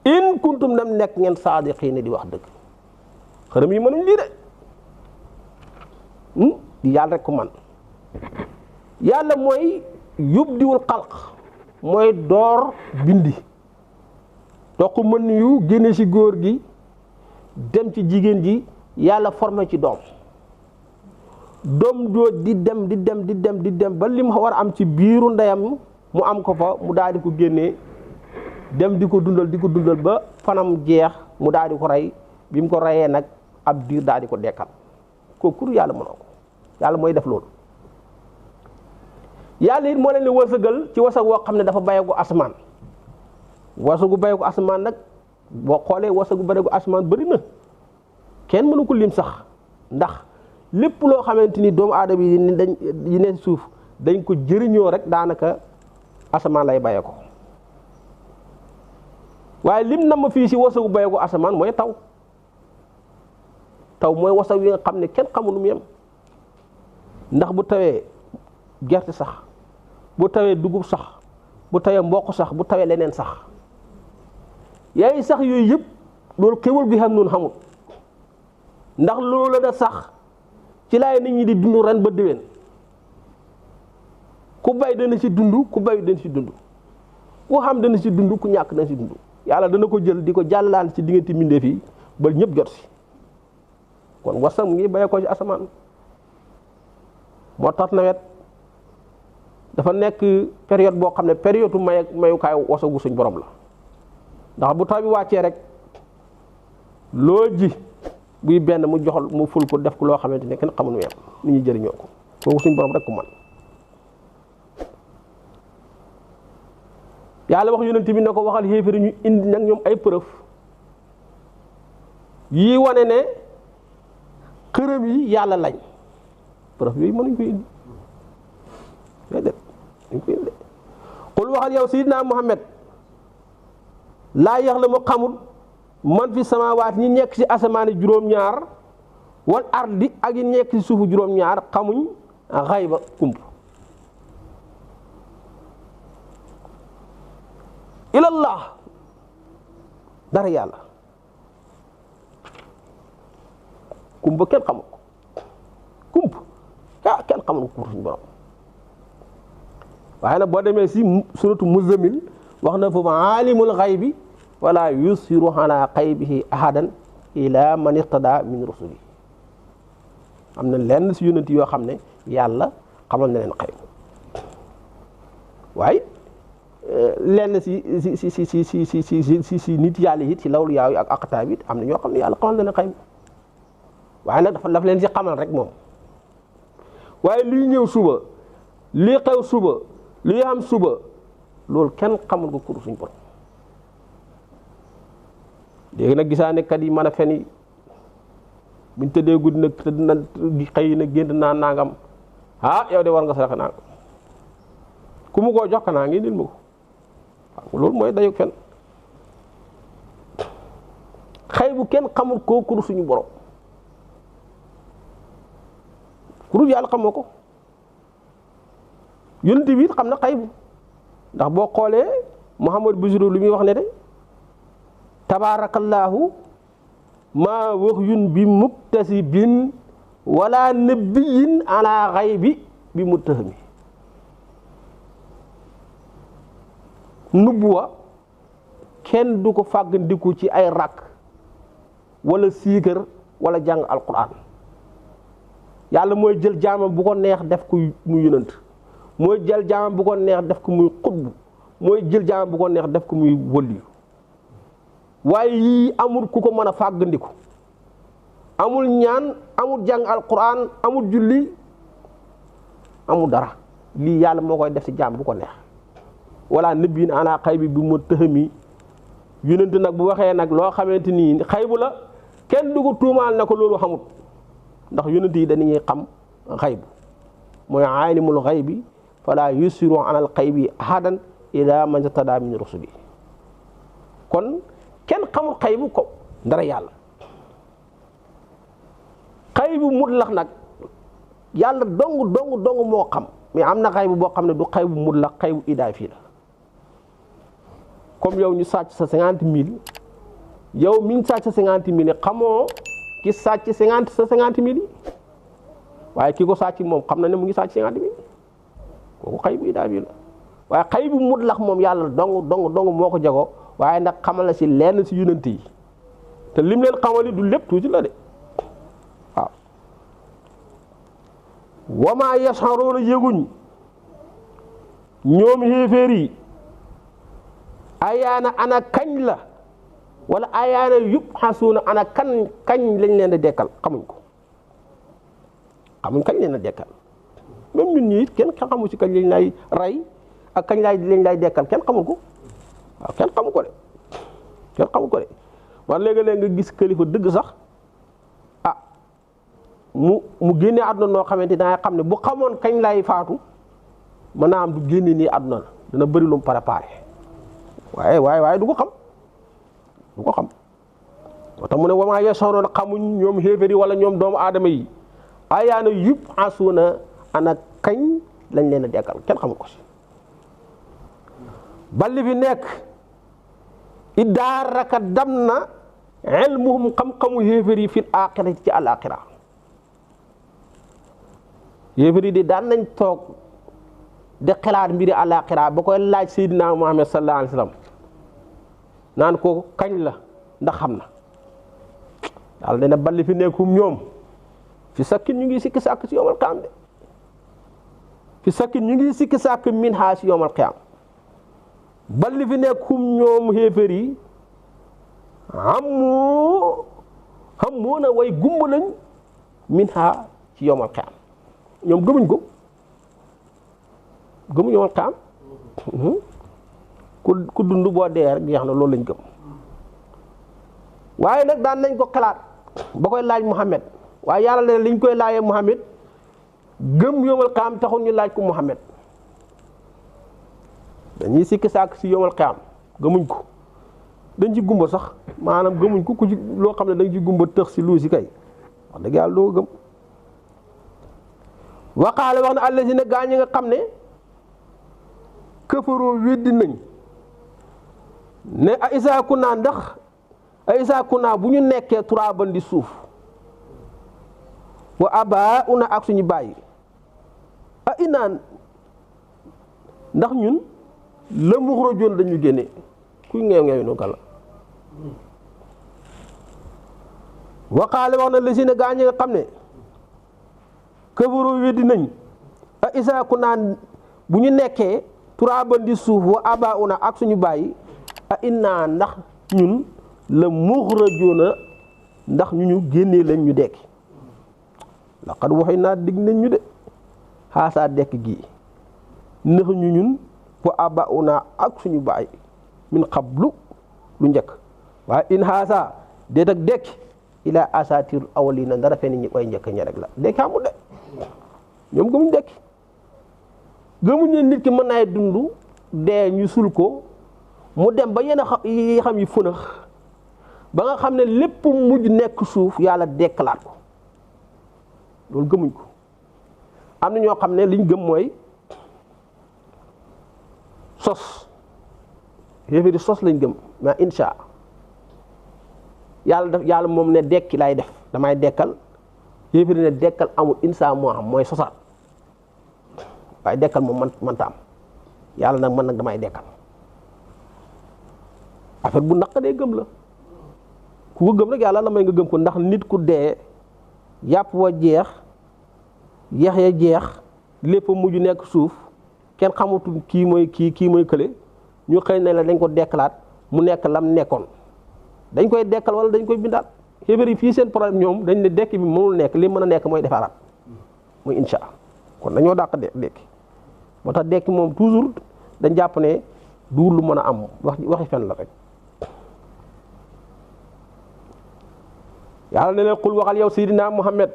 in kuntum nam nekk ngeen saadiqiina di wax dëgg xërëm yi mënuñ lii de yàlla rek ko man yàlla mooy yubdiwul xalq mooy door bindi toq mën yu génne ci góor gi dem ci jigéen ji yàlla formé ci doom doom di dem ba lim war a am ci biiru ndeyam mu am ko fa mu daal di ko génnee dem di ko dundal ba fanam jeex mu daal di ko rey bi mu ko reyee nag ab diir daal di ko dekkal kooku yàlla mënoo ko yàlla mooy def loolu yàlla it moo leen di wërsëgal ci wasag woo xam ne dafa bayeeku asamaan wasagu bayeeku asamaan nag boo xoolee wasagu bayeeku asamaan bëri na kenn mënu ko lim sax ndax lépp loo xamante ni doomu aadama yi ne suuf dañ ko jëriñoo rek daanaka asamaan lay bàyyee ko waaye lim na ma fii si wasagu bàyyee ko asamaan mooy taw mooy wasag yi nga xam ne kenn xamul nu mu yem ndax bu tawee gerte sax bu tawee dugub sax bu tawee mboq sax bu tawee leneen sax yaay sax yooyu yëpp loolu xéwal gi xam noonu xamul ndax loolu la da sax ci laay nit ñi di dund ren ba déwén ku bay dana ci dund ku bay dana ci dund ku xam dana ci dund ku ñàkk dana ci dund yàlla dana ko jël di ko jàllalaan ci diggante mbindeef yi ba ñëpp jot si kon wasam ngi bayee ko ci asamaan moo tax nawet dafa nekk période boo xam ne période mayukaay wasagu suñ borom la ndax bu taw bi wàccee rek loo ji buy benn mu joxal mu ful ko def ko loo xamante ne kenn xamul nu yem nit ñi jëriñoo ko kooku suñ borom rek ko man yàlla wax yonent bi ne ko waxal xéefari ñu indi nag ñoom ay preuve yii wane ne xërëm yi yàlla lañ preuve yooyu mënuñ ko indi déedéet dañ ko indi xul waxal yow Seydina Muhammad laa yax la mu xamul man fi samaawaat ñi nekk ci asamaani juróom-ñaar wal ardi ak ñi nekk ci suufu juróom-ñaar xamuñ xayba kump ilallah dara yàlla kumpa kenn xamul ko kenn xamul ko suñu borom waaye nag boo demee si suratu Muzammil wax na foofu aalimul xaybi wala yusiru ala xaybihi ahadan ila man irtada min rusuli am na lenn si yonent yoo xam ne yàlla xamal na leen xayb waaye lenn si nit yàlla it si lawlu yaaw yi ak aqtaab it am na ñoo xam ne yàlla xamal na leen xayb waaye nag daf leen si xamal rek moom waaye liy ñëw suba lii xew suba lii am suba loolu kenn xamul ko kur suñ borom léegi nag gisaane kat yi mën a fen yi buñ tëddee guddi nag tëdd na xëy na gént naa nangam yow de war nga saraxe nangam ku mu koo jox ka naa ngi nil ma ko waaw loolu mooy dayog fen xëy bu kenn xamul koo kur suñu borom kurul yàlla xamoo ko yonent bi it xam na xaybu ndax boo xoolee Muhammad Busiri lu muy wax ne de tabaarakallaahu maa wax yun bi muktasibin wala nabiyin ala xaybi bi muttahami nubuwa kenn du ko fàggandiku ci ay rakk wala siikar wala jàng alquran yàlla mooy jël jaamam bu ko neex def ko muy yonent mooy jël jaamam bu ko neex def ko muy xutbu mooy jël jaamam bu ko neex def ko muy wëliyu waaye yii amul ku ko mën a fàggandiku amul ñaan amul jàng alquran amul julli amul dara lii yàlla moo koy def ci jaam bu ko neex wala nëbbiin ana xaybi bi mu tëxami yonent nag bu waxee nag loo xamante nii xaybu la kenn du ko tuumaal na ko loolu xamut ndax yonent yi dañuy xam xaybu mooy aalimul xaybi fala yusiru alal xaybi ahadan ila man irtada min rusuli kon kenn xamul xaybu ko dara yàlla xaybu mutlax nag yàlla dong moo xam mais am na xaybu boo xam ne du xaybu mutlax xaybu idaafi la comme yow ñu sàcc sa 50 000 yow mi ñu sàcc sa 50 000 xamoo ki sàcc sa 50 000 yi waaye ki ko sàcc moom xam na ne mu ngi sàcc 50 000 kooku xaybu idaafi la waaye xaybu mutlax moom yàlla dong moo ko jagoo waaye nag xamal na si lenn si yonent yi te lim leen xamali du lépp tuuti la de waaw wama yasharuuna yëguñ ñoom xéeféer yi ayaana ana kañ la wala ayaana yubxasuuna ana kañ lañ leen di dekkal xamuñ kañ leen a dekkal même ñun ñi it kenn xamu si kañ lañ lay rey ak kañ lañ lay dekkal kenn xamul ko waaw kenn xamu ko de war léegi-léeg nga gis kilifa dëgg sax mu génnee àdduna noo xamante dangay xam ne bu xamoon kañ lay faatu mën naa am du génne nii àdduna la dana bëri lu mu préparé waaye du ko xam moo tax mu ne wamaa yash'uruuna xamuñ ñoom xéeféri wala ñoom doomu aadama yi ayaana yub'asuuna ana kañ lañ leen a dekkal kenn xamul ko si balli fi nekk idaaraka dam na ilmuhum xam-xamu xéefér yi fil aaxirati ci alaaxira xéefér yi di daan nañ toog di xalaat mbiri alaaxira ba koy laaj Seydina Muhammad sallallahu alayhi wa sallam naan ko kañ la ndax xam na daal dana balli fi nekkum ñoom fi sakkin ñu ngi sikki sàkk si yowmal qiyaam de fi sakkin ñu ngi sikki sàkk min haa si yowmal qiyaam balli fi nekkum ñoom xéefér yi xamoo na way gumba lañ min haa ci yowmal qiyaam ñoom gëmuñ ko gëmuñ yowmal qiyaam ku dund boo dee rek jeex na loolu lañ gëm waaye nag daan nañ ko xalaat ba koy laaj Muhammad waaye yàlla leen liñ koy laajee Muhammad gëm yowmal qiyaam taxul ñu laaj ko Muhammad dañuy sikki sàkk si yowmal qiyaam gëmuñ ko dañ ci gumba sax maanaam gëmuñ ko ku ci loo xam ne dañ ci gumba tëx si lu si kay wax dëgg yàlla doo gëm waqaale wax na allazina gaa ñi nga xam ne këfaroo weddi nañ ne a isaa kunaa ndax a isaa kunaa bu ñu nekkee turaaban di suuf wa abaa una ak suñu bàyyi a inaan ndax ñun la muxrajoon dañu génne kuy ngeew no kala waqaale wax na la si ne gaa ñi nga xam ne këfaroo weddi nañ a isaa kunaa bu ñu nekkee turaaban di suuf wa abaa una ak suñu bàyyi a inaa ndax ñun la muxrajoona ndax ñu génnee lañ ñu dekki laqad waxee naa digg nañ ñu de xaasaa dekk gii ndax ñun wa abaa una ak suñu bàyyi min xablu lu njëkk waaye in xaasaa déet ak dekki ila asatirul awalina ndara fenn ñi koy njëkk ña rek la dekki amul de ñoom gëmuñ dekki gëmuñ ne nit ki mën naay dund dee ñu sul ko mu dem ba yenn yi xam yi fënax ba nga xam ne lépp mujj nekk suuf yàlla dekkalaat ko loolu gëmuñ ko am na ñoo xam ne liñ gëm mooy sos yéefari sos lañ gëm mais insha yàlla moom ne dekki lay def damay dekkal yéefari ne dekkal amul insha moo am mooy sosaat waaye dekkal moom man ta am yàlla nag man nag damay dekkal affaire bu naqadee gëm la ku ko gëm rek yàlla la may nga gëm ko ndax nit ku dee yàpp wa jeex yeex ya jeex lépp mujj nekk suuf kenn xamatul kii mooy kële ñu xëy na la dañ ko dekkalaat mu nekk lam nekkoon dañ koy dekkal wala dañ koy bindaat xéefar yi fii seen problème ñoom dañ ne dekk bi mënul nekk li mën a nekk mooy defaraat muy insha kon dañoo dàq dekki moo tax dekki moom toujours dañ jàpp ne duur lu mën a am waxi fen la rek yàlla ne leen xul waxal yow Seydina Muhammad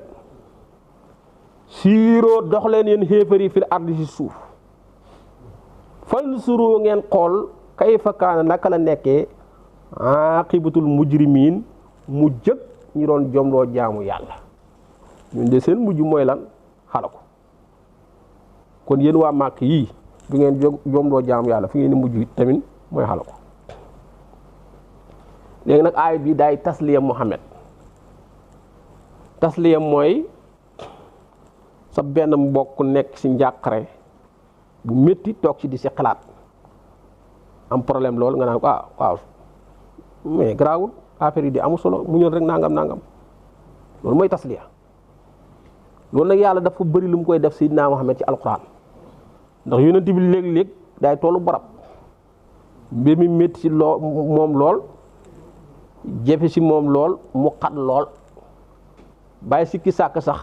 siiroo dox leen yéen xéefar yi fil ardi si suuf fan suroo ngeen xool kayfa kaana naka la nekkee aqibatul mujrimiin mu jëkk ñi doon jomloo jaamu yàlla ñun de seen mujj mooy lan xala ko kon yéen waa màkk yii bu ngeen jomloo jaamu yàlla fu ngeen di mujj tamit mooy xala ko léegi nag aay bi daay tasliya Muhammad tasliya mooy sa benn mbokk nekk ci njàqare bu métti toog ci di si xalaat am problème loolu nga naan ko waaw mais garaawul affaire yi di amul solo mu ñëw rek nangam loolu mooy tasliya loolu nag yàlla dafa bëri lu mu koy def Seydina Muhammad ci alquran ndax yonent bi léeg-léeg day tollu barab mbir mi métti ci moom lool jafe ci moom lool mu xat lool bàyyi sikki sàkk sax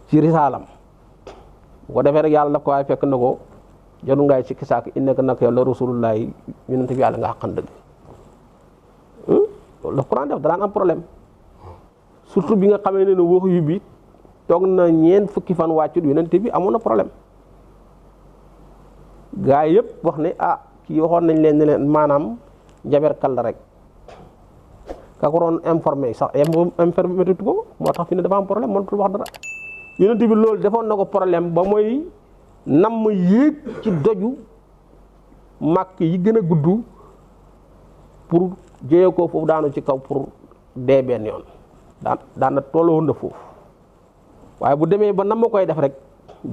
ci risaalam bu ko defee rek yàlla daf ko waaye fekk na ko jarul ngaay sikki sàkk innaka nag yow la rasulullah yi yonent bi yàlla nga xaqan dëgg loolu daf Quran def danaan am problème surtout bi nga xamee ne wax yu bi toog na ñeent fukki fan wàccut yonent bi amoon na problème gaa yëpp wax ne kii waxoon nañ leen ne leen maanaam njaberkal la rek ka ko doon informé sax informé tut ko moo tax fi ne dafa am problème mënatul wax dara yonent bi loolu defoon na ko problème ba mooy nam yéeg ci doju màkk yi gën a gudd pour jëyee ko foofu daanu ci kaw pour dee benn yoon daan na tolloon na foofu waaye bu demee ba nam ma koy def rek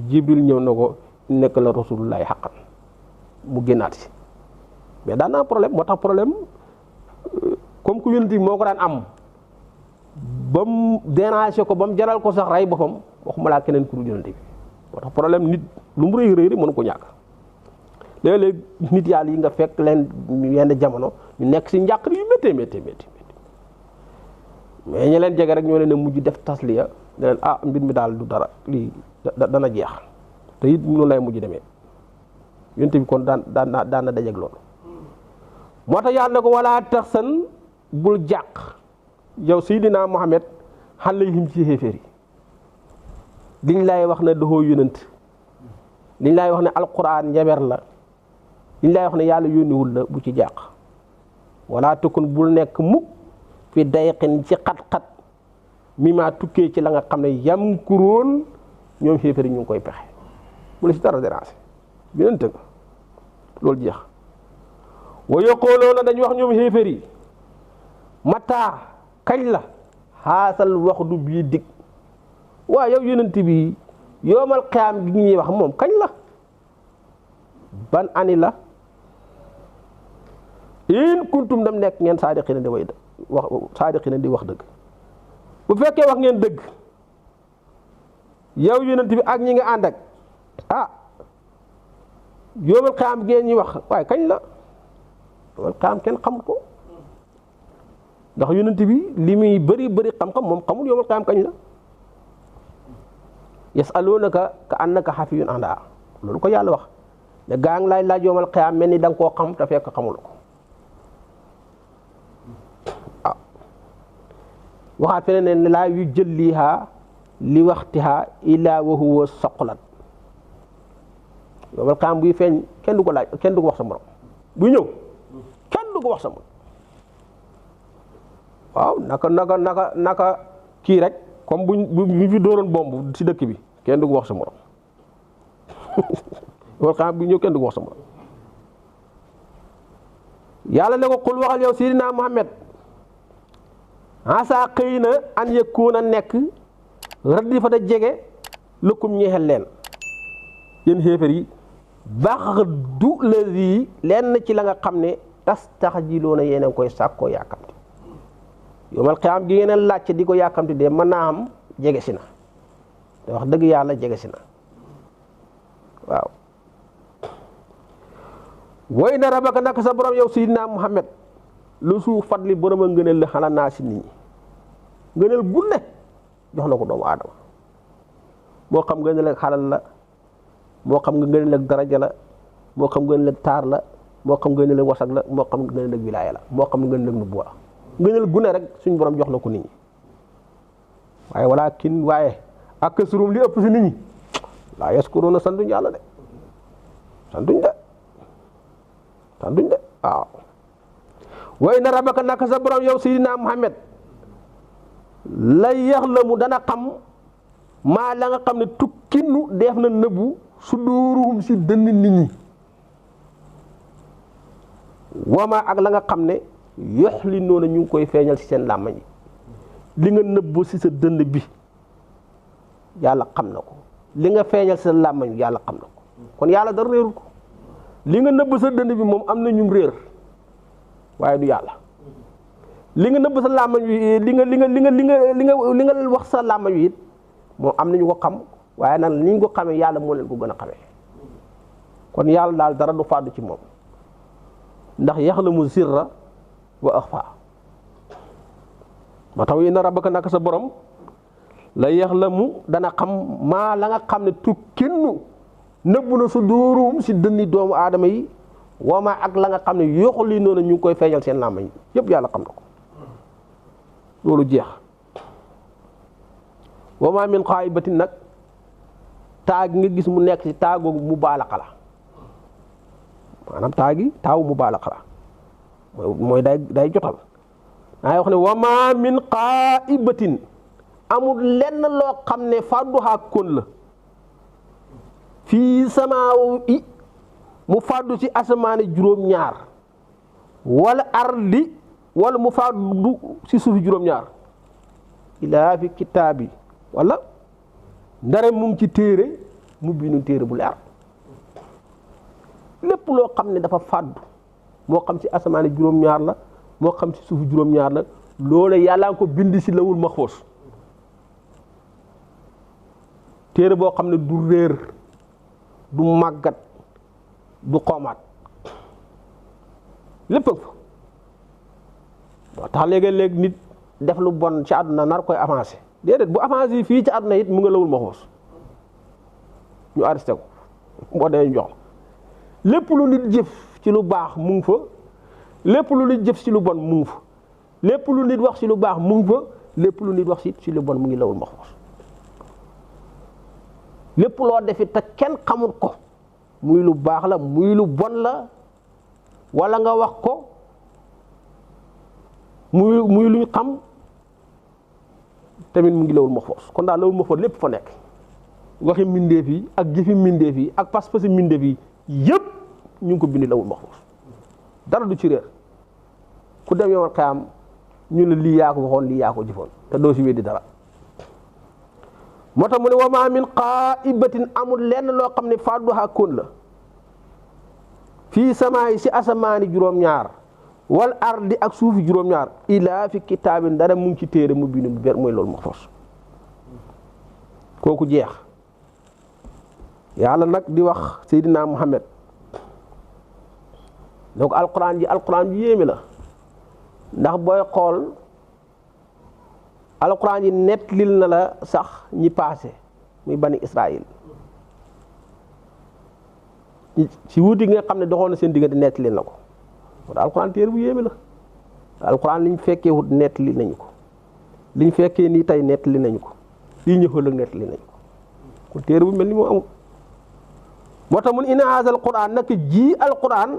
jibril ñëw na ko nekk la rasulullahi xaqan mu génnaat si mais daan naa problème moo tax problème comme que yonent bi moo ko daan am ba mu déranger ko ba mu jaral ko sax rey boppam waxuma laa keneen ku dul yonent bi moo tax problème nit lu mu rëy rëy mënu ko ñàkk léeg-léeg nit yàlla yi nga fekk leen yenn jamono ñu nekk si njàqare yu méttee mais ñi leen jege rek ñoo leen ne mujj def tasliya ne leen mbir mi daal du dara lii dana jeex te it noonu lay mujj demee yonent bi kon daan na dajeeg loolu moo tax yàlla ne ko wala taxsan bul jàq yow Seydina Muhammad alayhim ci xéeféer yi liñ lay wax ne doxoo yonent liñ lay wax ne alquran njaber la liñ lay wax ne yàlla yónniwul la bu ci jàq wala tukun bul nekk mukk fi dayqin ci xat-xat mi maa tukkee ci la nga xam ne yam kuróon ñoom xéeféer yi ñu ngi koy pexe bu la si dara déranger yonent nga loolu jeex wa yaquluuna dañ wax ñoom xéeféer yi mataa kañ la xaasal wax du bii dig waaw yow yonent bi yoomal xiyaam gi ñuy wax moom kañ la ban ani la in kuntum dam nekk ngeen saadiqina di wax dëgg bu fekkee wax ngeen dëgg yow yonent bi ak ñi nga ànd ak yoomal xiyaam gi ngeen ñuy wax waaye kañ la yoomal xiyaam kenn xamul ko ndax yonent bi li muy bëri xam-xam moom xamul yoomal xiyaam kañ la yasalunaka ka annaka xafiyun anha loolu ko yàlla wax ne gaa ngi lay laaj yoomal xiyaam mel ni da nga koo xam te fekk xamul ko waxaat feneen ne laa yu jëlliha li waxtiha illa wa huwa soqlat yoomal xiyaam buy feeñ kenn du ko laaj kenn du ko wax sa morom buy ñëw kenn du ko wax sa morom waaw naka kii rek comme bu fi dooroon bomb si dëkk bi kenn du ko wax sa morom yoomal xiyaam buy ñëw kenn du ko wax sa morom yàlla ne ko xul waxal yow Seydina Muhammad asa xëy na an yëkkoon a nekk raddi fa da jege lëkkum ñeexel leen yéen xéefar yi baax du lazi lenn ci la nga xam ne tas tax jiloona yéen koy sàkkoo yàkkamti yoomal xiyaam gi ngeen laajte di ko yàkkamti de mën naa am jege si na te wax dëgg yàlla jege si na waaw way na rabaka naka sa borom yow Seydina Muhammad lu suuf fadli borom a ngëneel la xala naa si nit ñi ngëneel bu ne jox na ko doomu aadama moo xam ngëneel ak xalal la moo xam nga ngëneel ak daraja la moo xam ngëneel ak taar la moo xam ngëneel ak wasag la moo xam ngëneel ak wilaaya la moo xam ngëneel ak nubuwa la ngëneel gu ne rek suñ borom jox na ko nit ñi waaye ak surum li ëpp si nit ñi laa yaskuruuna santuñ yàlla de santuñ de waaw way na rabaka naka sa borom yow Seydina Muhammad la yaxlamu dana xam maa la nga xam ne tukkinu def na nëbbu su dóoruhum si dënn nit ñi wama ak la nga xam ne yox li noonu ñu ngi koy feeñal si seen làmmañ yi li nga nëbbu si sa dënn bi yàlla xam na ko li nga feeñal si sa làmmañ bi yàlla xam na ko kon yàlla dara réerul ko li nga nëbb sa dënn bi moom am na ñum réer waaye du yàlla li nga nëbb sa làmmañ wi li nga wax sa làmmañ wi it moom am nañu ko xam waaye nag ni ñu ko xamee yàlla moo leen ko gën a xamee kon yàlla daal dara du fàddu ci moom ndax yaxlamu sirra wa axfa ma taw yi na rabbaka naka sa borom la yaxlamu dana xam maa la nga xam ne tukkinnu nëbbu na su dóorum si dënni doomu aadama yi wama ak la nga xam ne yoxu li noonu ñu ngi koy feeñal seen làmmañ yëpp yàlla xam na ko loolu jeex wa maa min xaa'ibatin nag taa gi nga gis mu nekk ci taa googu mubaalaxa la maanaam taa gi taawu mubaalaxa la mooy day jotal daa wax ne wa maa min xaa'ibatin amul lenn loo xam ne fàdduhaa kon la fii samaaw i mu fàddu ci asamaane juróom-ñaar wala ardi wala mu fàddu ci suufi juróom-ñaar ilaa fi kitaabi wala ndare mu ngi ci téere mu bindu téere bu leer lépp loo xam ne dafa fàddu moo xam ci asamaane juróom-ñaar la moo xam ci suufi juróom-ñaar la loolu yàlla nga ko bind ci lawul maxfuus téere boo xam ne du réer du màggat du xoomaat lépp fa moo tax léegi-léeg nit def lu bon ci àdduna nar koy avancé déedéet bu avancé fii ci àdduna it mu nga lawul maxfuus ñu arrêté ko boo dee jox lépp lu nit jëf ci lu baax mu ngi fa lépp lu nit jëf ci lu bon mu ngi fa lépp lu nit wax ci lu baax mu ngi fa lépp lu nit wax ci lu bon mu ngi lawul maxfuus lépp loo defit te kenn xamul ko muy lu baax la muy lu bon la wala nga wax ko muy luñ xam tamit mu ngi lawul maxfuus kon daal lawul maxfuus lépp fa nekk waxi mbindeef yi ak jëfi mbindeef yi ak pas-pasi mbindeef yi yëpp ñu ngi ko bindi lawul maxfuus dara du ci réer ku dem yow xiyam ñu ne lii yaa ko waxoon lii yaa ko jëfoon te doo si weddi dara moo tax mu ne wa maa min xaa'ibatin amul lenn loo xam ne fàdduhaa kon la fii samaayi si asamaani juróom-ñaar wal ardi ak suufi juróom-ñaar ilaa fi kitaabin dara mu ngi ci téere mu bind bu ber mooy loolu maxfuus kooku jeex yàlla nag di wax Seydina Muhammad donc alquran ji yéeme la ndax booy xool alquran yi nettalil na la sax ñi paase muy bani Israël ci wuuti nga xam ne doxoon na seen diggante nettalil na ko wala alquran téere bu yéeme la alquran liñ fekkee wut nettali nañu ko liñ fekkee nii tey nettali nañu ko lii ñëw ëllëg nettali nañu ko kon téere bu mel ni moo amul moo tax mun inna haazal alquran nag ji alquran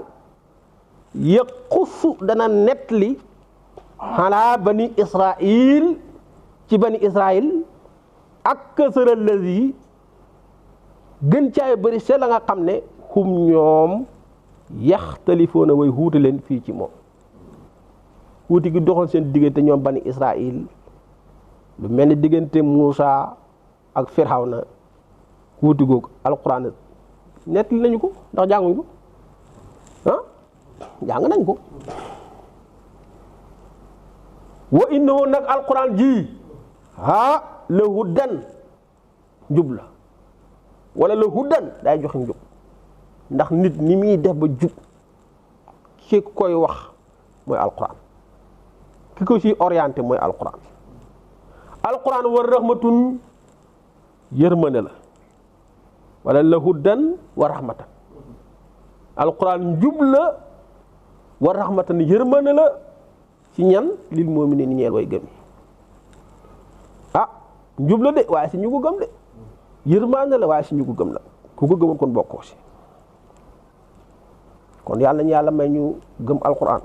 yaqussu dana nettali xalaa bani Israël ci bani Israël ak kasara lazi gën caay bëri see la nga xam ne hum ñoom yaxtalifoona way wuute leen fii ci moom wuute gi doxoon seen diggante ñoom bani Israël lu mel ni diggante Muusa ak Firawna wuute googu alquran nettali nañu ko ndax jànguñ ko jàng nañ ko wa innahu nag alquran ji la hudan njub la wala la hudan day joxe njub ndax nit ni muy def ba jub ki koy wax mooy alquran ki ko ci orienté mooy alquran war rahmatun yërmande la wala la hudan wa rahmatan alquran njub la wa rahmatan yërmande la ci ñan lil mu'minin ñeel way gëm njub la de waaye si ñu ko gëm de yërmande la waaye si ñu ko gëm la ku ko gëmoon kon bokkoo si kon yàlla ñu yàlla may ñu gëm alquran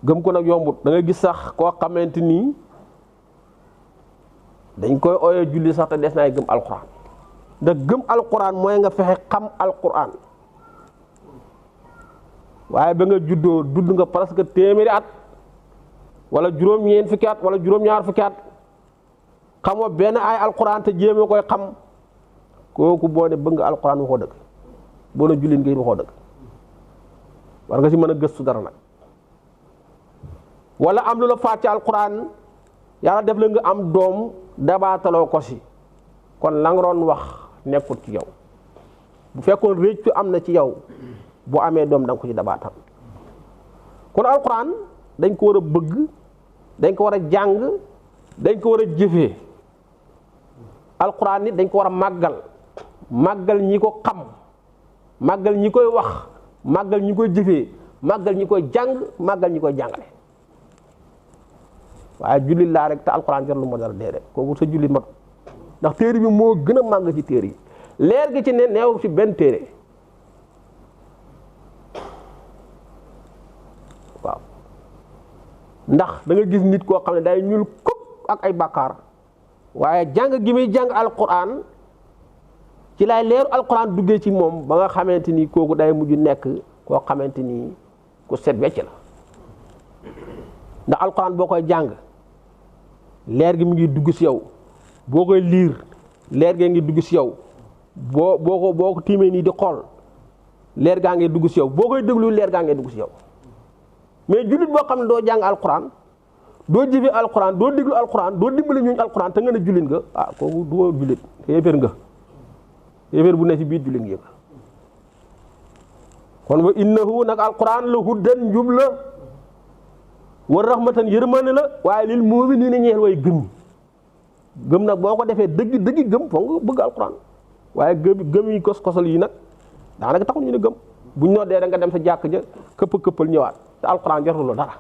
gëm ko nag yombut da nga gis sax koo xamante nii dañ koy ooyee julli sax te des naay gëm alquran ndax gëm alquran mooy nga fexe xam alquran waaye ba nga juddoo dudd nga presque téeméeri at wala juróom-ñeent fukki at wala juróom-ñaar fukki at xamoo benn ay alquran te jéem koy xam kooku boo ne bëgg nga alquran waxoo dëgg boo ne jullit ngay waxoo dëgg war nga si mën a gëstu dara nag wala am lu la faat ci alquran yàlla def la nga am doom dabaataloo ko si kon la nga doon wax nekkul ci yow bu fekkoon réccu am na ci yow bu amee doom da nga ko ci dabaatal kon alquran dañ ko war a bëgg dañ ko war a jàng dañ ko war a jëfee alquran nit dañ ko war a màggal ñi ko xam màggal ñi koy wax màggal ñi koy jëfee màggal ñi koy jàng màggal ñi koy jàngale waaye jullit laa rek te alxuraan jar lu ma dara déedéet kooku sa jullit mat ndax téere bi moo gën a màgg ci téere yi leer gi ci ne neew ci benn téere waaw ndax da nga gis nit koo xam ne day ñuul kuk ak ay bàkkaar waaye jàng gi muy jàng alxuraan ci lay leeru alxuraan duggee ci moom ba nga xamante ni kooku day mujj nekk koo xamante ni ku set wecc la ndax alxuraan boo koy jàng leer gi mu ngi dugg ci yow boo koy liir leer gee ngi dugg ci yow boo ko tiimee nii di xool leer gaa ngi dugg ci yow boo koy déglu leer gaa ngi dugg ci yow mais jullit boo xam ne doo jàng alxuraan doo jëfee alxuraan doo déglu alxuraan doo dimbali ñuñ alxuraan te nga ne jullit nga ah kooku doo jullit yéeféer nga yéeféer bu ne ci biir jullit nga kon wa innahu nag alxuraan la huddan njub la wa rahmatan yërmande la waaye lil mu'miniina ñeel way gëm nag boo ko defee dëgg gëm foog nga bëgg alxuraan waaye gëm yi kos-kosal yi nag daanaka taxul ñu ne gëm buñ noddee da nga dem sa jàkk ja këppal ñëwaat te alxuraan jotul la dara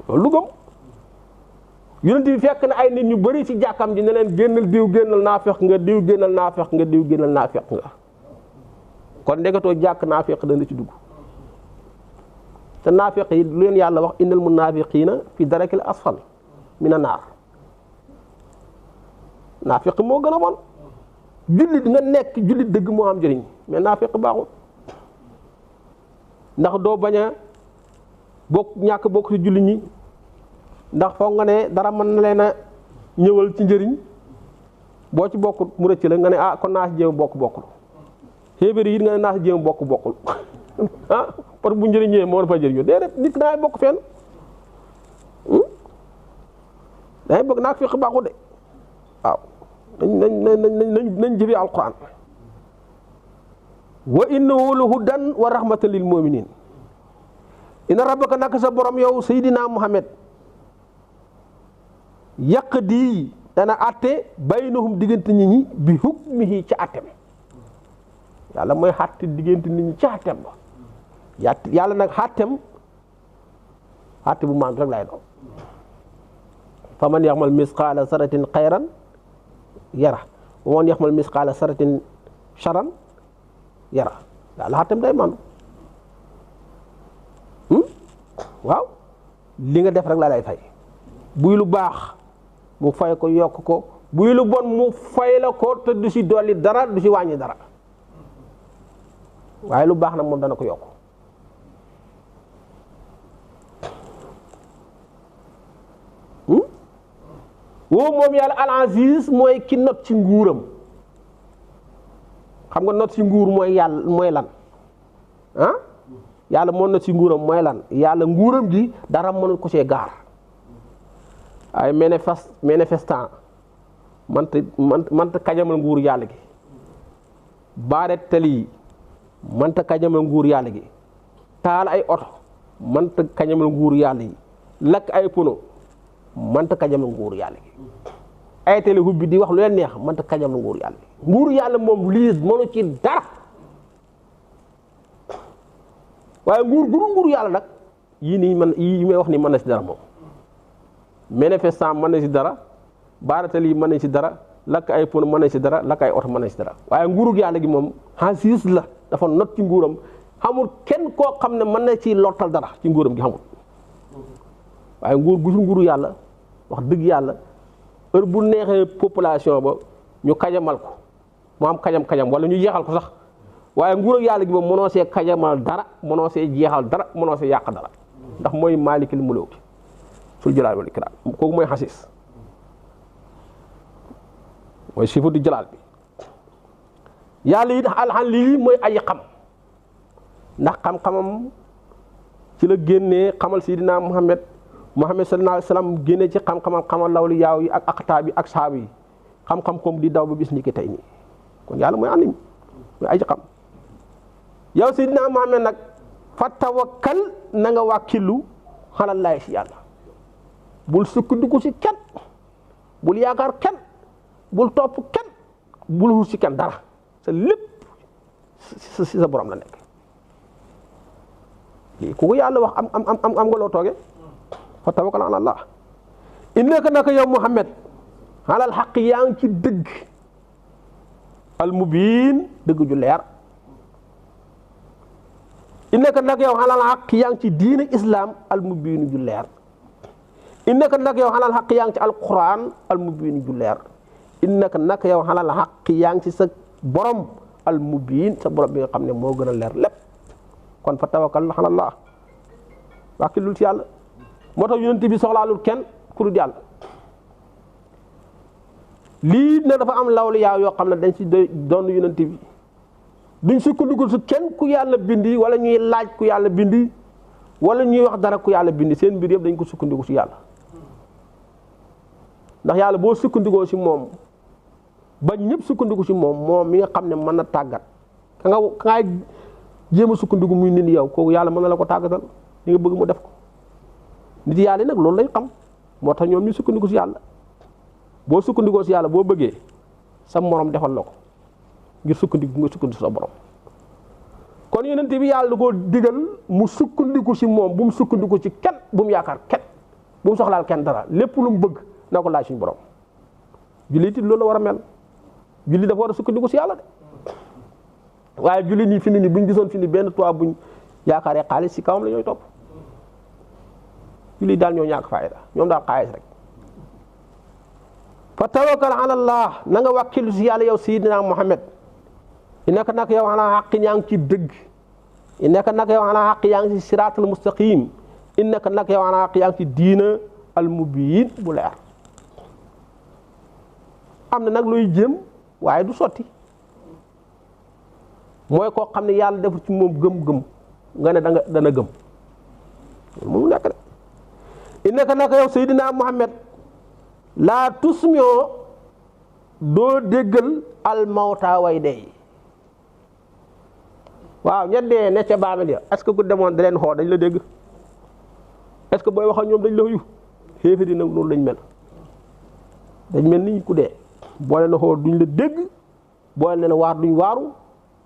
loolu lu gëm yonent bi fekk na ay nit ñu bari ci jàkkam ji ne leen génnal diw génnal naafeq nga diw génnal naafeq nga diw génnal naafeq nga kon ndeketoo jàkk naafeq dana ci dugg te naafeq yi lu leen yàlla wax innal munaafiqiina fi darakil asfal mina naar naafeq moo gën a bon jullit nga nekk jullit dëgg moo am njëriñ mais naafeq baaxul ndax doo bañ a ñàkk bokk ci jullit ñi ndax foog nga ne dara mën na leen a ñëwal ci njëriñ boo ci bokkut mu rëcc la nga ne ah kon naa si jéem bokkul xéebéer yi nga ne naa si jéem bokkul ah parce que bu njëriñ ñëwee moo dafa jëriñoo déedéet nit ki dangay bokk fenn dangay bëgg naa fekk baaxul de waaw nañ jëfee alquran wa innahu la hudan wa rahmatan lil mu'minin inna rabbaka nak sa borom yow Seydina Muhammad yaqdi dana atte baynahum diggante nit ñi bi hukmihi ci attem yàlla mooy xatte diggante nit ñi ci attem ba yàlla nag xattem xatte bu maandu rek lay doon fa man yaxmal misqaala saratin xayran yara wa man yaxmal misqaala saratin charan yara yàlla xattem day maandu waaw li nga def rek la lay fay buy lu baax mu fay ko yokk ko buy lu bon mu fay la ko te du si dolli dara du si wàññi dara waaye lu baax nag moom dana ko yokk woo moom yàlla al aziz mooy ki not ci nguuram xam nga not ci nguur mooy yàlla mooy lan ah yàlla moo not ci nguuram mooy lan yàlla nguuram gi dara mënul ko see gaar ay manifestant manta kajamal nguur yàlla gi baare tali manta kajamal nguur yàlla gi taal ay oto manta kajamal nguur yàlla yi lakk ay pono manta kajamal nguur yàlla gi ay télé hubbi di wax lu leen neex manta kajamal nguur yàlla gi nguur yàlla moom lii mënu ci dara waaye nguur yàlla nag yii may wax ni mën na ci dara moom manifestant mën na ci dara baaratal yi mën na ci dara lakk ay pon mën na ci dara lakk ay oto mën na ci dara waaye nguurug yàlla gi moom xasiis la dafa not ci nguuram xamul kenn koo xam ne mën na ci lottal dara ci nguuram gi xamul waaye nguuru yàlla wax dëgg yàlla heure bu neexee population ba ñu kajamal ko mu am kajam wala ñu jeexal ko sax waaye nguurug yàlla gi moom mënoo see kajamal dara mënoo see jeexal dara mënoo see yàq dara ndax mooy maalikil muluk sul jalaal wal ikraam kooku mooy xasiis mooy sifatu jalaal bi yàlla it alxan lii mooy ay xam ndax xam-xamam ci la génnee xamal Seydina Muhammad sallallahu alayhi wa sallam génnee ci xam-xamam xamal lawli yaaw yi ak aqtaab yi ak saab yi xam-xam comme di daw ba bis ni ki tey nii kon yàlla mooy anim mooy ay xam yow Seydina Muhammad nag fa tawakkal na nga wàkkilu xalallaahi si yàlla bul sukkandiku si kenn bul yaakaar kenn bul topp kenn bul wut si kenn dara sa lépp si sa borom la nekk lii ku ko yàlla wax am nga loo tooge fa tawakkal ala Allah innaka naka yow Muhammad alal xaq yaa ngi ci dëgg al mubiin dëgg ju leer innaka naka yow alal xaq yaa ngi ci diine islam al mubiin ju leer innaka naka yow alal xaq yaa ngi ci alquran al mubiin ju leer innaka naka yow alal xaq yaa ngi ci sa borom al mubiin sa borom bi nga xam ne moo gën a leer lépp kon fa tawakkal ala Allah wàkkilul ci yàlla moo tax yonent bi soxlaalul kenn ku dul yàlla lii ne dafa am lawliyaa yoo xam ne dañ ci doon yonent bi duñ sukkandiku su kenn ku yàlla bindi wala ñuy laaj ku yàlla bindi wala ñuy wax dara ku yàlla bindi seen mbir yëpp dañ ko sukkandiku ci yàlla ndax yàlla boo sukkandikoo ci moom ba ñëpp sukkandiku ci moom mi nga xam ne mën na tàggat ka ngay jéem a sukkandiku muy nit yow kooku yàlla mën na la ko tàggatal li nga bëgg mu def ko nit yàlla nag loolu lañ xam moo tax ñoom ñu sukkandiku ci yàlla boo sukkandikoo ci yàlla boo bëggee sa morom defal la ko ngir sukkandiku nga sukkandiku sa borom kon yonent bi yàlla da koo digal mu sukkandiku ci moom bu mu sukkandiku ci kenn bu mu yaakaar kenn bu mu soxlaal kenn dara lépp lu mu bëgg na ko laaj suñu borom jullit it loolu la war a mel jullit dafa war a sukkandiku ci yàlla de waaye jullit nii fi ni buñ gisoon fi ni benn toit buñ yaakaaree xaalis ci kawam la ñooy topp jullit daal ñoo ñàkk fayda ñoom daal xaalis rek fa tawakkal ala Allah na nga wàkkilu ci yàlla yow sayyidina Muhammad innaka nag yow ala xaq yaa ngi ci dëgg innaka nag yow ala xaq yaa ngi ci siraatal mustaqim innaka nag yow ala xaq yaa ngi ci diina al mubiin bu leer am na nag looy jéem waaye du sotti mooy koo xam ne yàlla def ci moom gëm-gëm nga ne dana gëm moom nekk de innaka nag yow sayyidina Muhammad laa tusmioo doo déggal al mawta way dee waaw ña dee ne ca baamel ya est-ce que ku demoon da leen xoo dañ la dégg est-ce que booy wax ak ñoom dañ la yu xéefi di nag noonu lañ mel dañ mel ni ku dee boo leen xoo duñ la dégg boo leen waar duñ waaru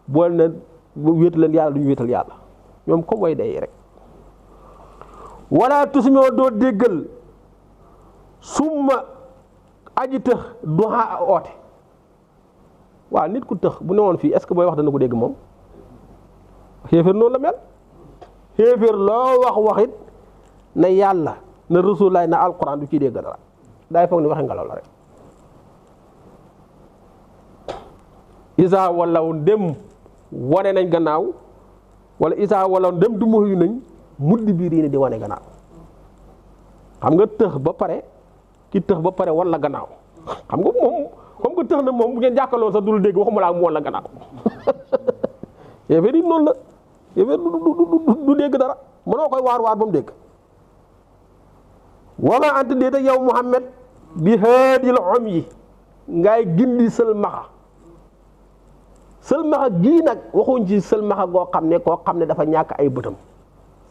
boo leen wéetal leen yàlla duñ wéetal yàlla ñoom comme way dee rek wala tusmioo doo déggal summa aji tëx duha oote waaw nit ku tëx bu newoon fii est-ce que booy wax dana ko dégg moom xéeféer noonu la mel xéeféer loo waxit na yàlla na rasulaay na alquran du ciy dégg dara daay foog ni waxe ngelaw la rek isa wallaw ndem wane nañ gannaaw wala isa wallaw ndem du muyu nañ muddi biir yi ne di wane gannaaw xam nga tëx ba pare ki tëx ba pare wan la gannaaw xam nga moom comme que tëx na moom bu ngeen jàkkaloo sax dul dégg waxuma laa mu wan la gannaaw yéeféer yi noonu la yéeféer du dégg dara mënoo koy waar ba mu dégg wama anta déeta yow Muhammad bi haadil om yi ngay gindi sëlmaxa sëlmaxa gii nag waxuñ ci sëlmaxa goo xam ne koo xam ne dafa ñàkk ay bëtam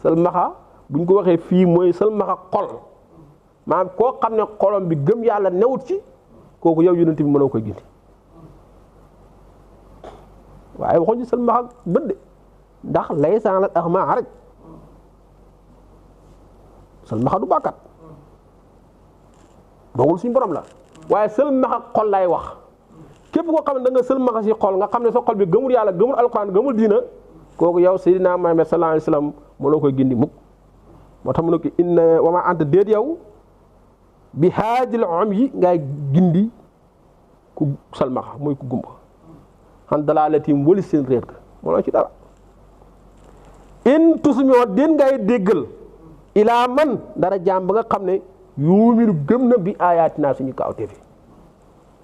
sëlmaxa buñ ko waxee fii mooy sëlmaxa xol maanaam koo xam ne xolom bi gëm yàlla newut ci kooku yow yonent bi mënoo koy gindi waaye waxuñ ci sëlmaxa bët de ndax laysa alal a'maa haraj sëlmaxa du bàkkat doogul suñu borom la waaye sëlmaxa xol lay wax képp koo xam ne da nga sëlmaxa si xol nga xam ne sa xol bi gëmul yàlla gëmul alquran gëmul diina kooku yow Seydina Muhammad sallallahu alayhi wasallam mënoo koy gindi mukk moo tax mu ne ko inna wa ma anta déet yow bi haadil om yi ngay gindi ku salmaxa mooy ku gumba xan dalaalatim wali seen réer ga mënoo ci dara in tusmioo den ngay déggal ilaa man dara jaam ba nga xam ne yuuminu gëm na bi ayatina suñu kaawte fi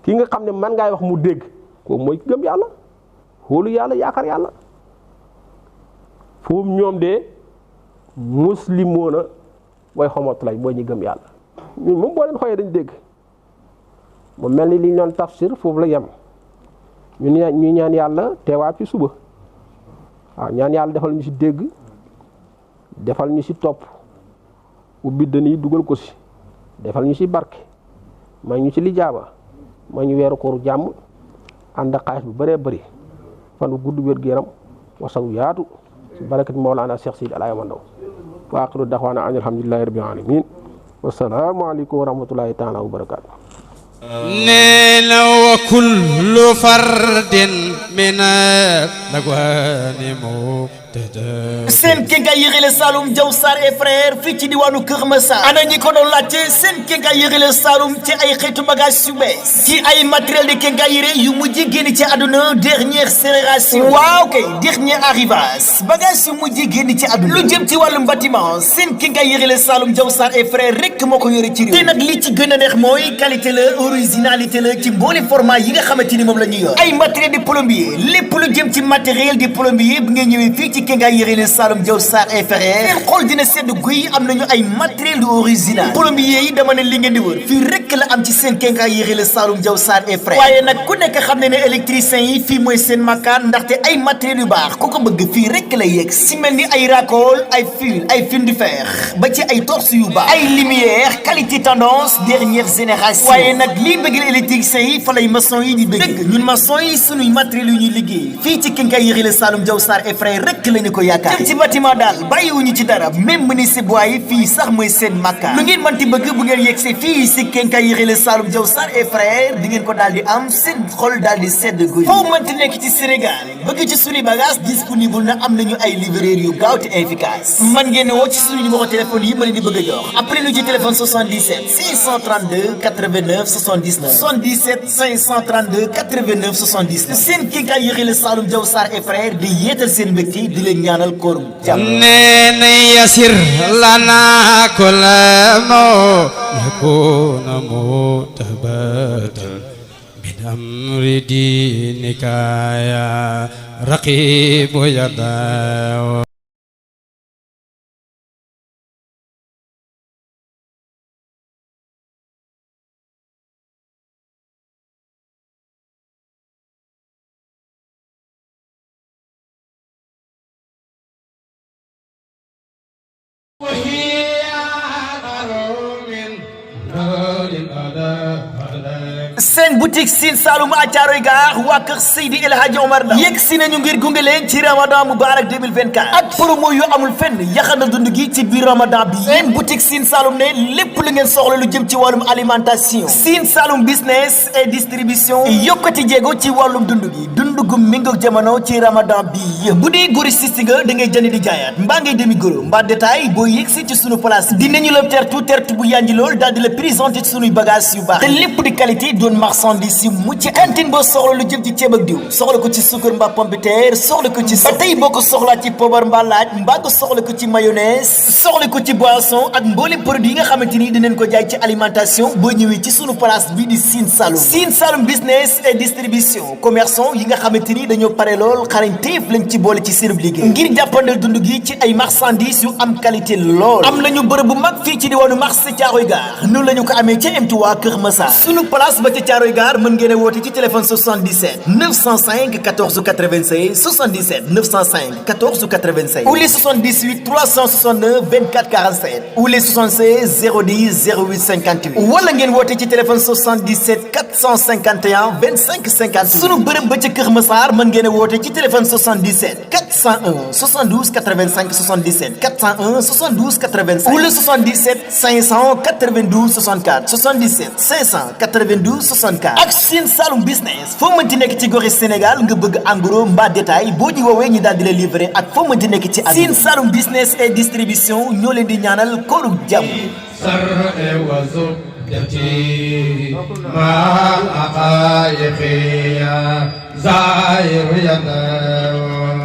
kii nga xam ne man ngay wax mu dégg kooku mooy gëm yàlla xoolu yàlla yaakaar yàlla foofu ñoom de muslimoona way xamatu lay boo ñu gëm yàlla ñun moom boo leen xooyee dañ dégg mu mel ni li ñu doon tafsir foofu la yem ñu ñaan yàlla teewaat ci suba waaw ñaan yàlla defal ñu ci dégg defal ñu ci topp ubbi dënn dugal ko ci defal ñu ci barke may ñu ci lijaaba may ñu weeru kooru jàmm ànd ak xaalis bu bëree bëri fan bu gudd wér gu yaram wasaw yaatu ci barakat Mawlana Cheikh Sidi Alaay Mandaw wa axiru daxwaana an alhamdulillahi rabbil alamin wasalaamaaleykum wa rahmatulahi taala wa barakaatu.
nee na wa kullu fardin min lagwaani muqtada
seen quincaillerie Le Saloum Diaw Sarr et frère fii ci diwaanu Kër Massar ana ñi ko doon laajte seen quincaillerie Le Saloum ci ay xeetu bagage yu bees ci ay matériel de quincaillerie yu mujj génn ci àdduna dernière génération waaw kay dernier arrivage bagage yu mujj génn ci àdduna lu jëm ci wàllum bâtiment seen quincaillerie Le Saloum Diaw Sarr et frère rek moo ko yore ci réew te nag li ci gën a neex mooy qualité la originalité la ci mboole format yi nga xamante ni moom la ñuy yor ay matériel de plombier lépp lu jëm ci matériel de plombier bu ngeen ñëwee fii ci quincaillerie Le Saloum Diaw Sarr et frères seen xol dina sedd guy am nañu ay matériel original plombier yi dama ne li ngeen di wër fii rek la am ci seen quincaillerie Le Saloum Diaw Sarr et frères waaye nag ku nekk xam ne ne électricien yi fii mooy seen makkaan ndaxte ay matériel yu baax ku ko bëgg fii rek la yegg si mel ni ay racole ay fil du fer ba ci ay torse yu baax ay lumière qualité tendance dernière génération waaye nag lii bëgg électricien yi fa lay maçon yi di bëgg ñun maçon yi suñuy matériel yu ñuy liggéey fii ci quincaillerie Le Saloum Diaw Sarr et frères rek lañu ko yaakaar jëm ci bâtiment daal bàyyiwuñu ci dara même menuisier bois yi fii sax mooy seen makkaan lu ngeen mënti bëgg bu ngeen yegsee fii si quincaillerie Le Saloum Diaw Sarr et frères di ngeen ko daal di am seen xol daal di sedd guy foo mënti nekk ci Sénégal bëgg ci suñu bagage disponible na am nañu ay livreur yu gaaw te efficace man ngeen woo ci suñu numéro téléphone yi ma leen di bëgg a jox après lu ci téléphone 77 532 89 79 77 532 89 79 seen quincaillerie Le Saloum Diaw Sarr et frères di yeetal seen mbégte di leen ñaanal koor jàmm
nee na yasir lana kulla ma yakuna mutabatan min amri dinika ya raqibu yada
seen boutique Sine Saloum à Thiaroye Gare waa kër Seydi El Hadji Omar Ndaw yegg si nañu ngir gunge leen ci Ramadan Moubarak 2024 ak promo yu amul fenn yaxana dund gi ci biir Ramadan bi seen boutique Sine Saloum ne lépp lu ngeen soxla lu jëm ci wàllum alimentation Sine Saloum business et distribution yokkati jéego ci wàllum dund gi dund gu méngoog jamono ci Ramadan bi bu dee grossiste nga da ngay jënd di jaayaat mbaa ngay demi goro mbaa détail boo yegg si ci sunu place dinañu la tertu bu yanji lool daal di la présenté ci sunuy bagage yu baax te lépp di qualité doon marchandise yu mucc cantine boo soxla lu jëm ci ceeb ak diw soxla ko ci suukar mbaa pompiteer soxla ko ci ba tey boo ko soxlaa ci poobar mbaa laaj mbaa ko soxla ko ci mayonnaise soxla ko ci boisson ak mboolem produit yi nga xamante ni dinañ ko jaay ci alimentation boo ñëwee ci sunu place bii di Sine Saloum business et distribution commerçant yi nga xamante ni dañoo pare lool xarañteef lañ ci boole ci seen liggéey ngir jàppandal dund gi ci ay marchandises yu am qualité lool am nañu bërëb bu mag fii ci diwaanu marché Thiaroye Gare noonu la ñu ko amee ca M3 Kër Massar sunu place ba ca Thiaroye Gare mën ngeen a woote ci téléphone 77 905 14 96 77 905 14 96 ou les 78 369 24 47 ou les 76 010 08 58 wala ngeen woote ci téléphone 77 451 25 50 sunu bërëb ba ca Kër Massar mën ngeen a woote ci téléphone 77 401 72 85 77 401 72 85 ou le 77 592 64 77 592 64 ak Sine Saloum business foo mënti nekk ci goxi Sénégal nga bëgg en gros mbaa détail boo di woowee ñu daal di la livrer ak foo mënti nekk ci Sine Saloum business et distribution ñoo leen di ñaanal kooru jàmm
ma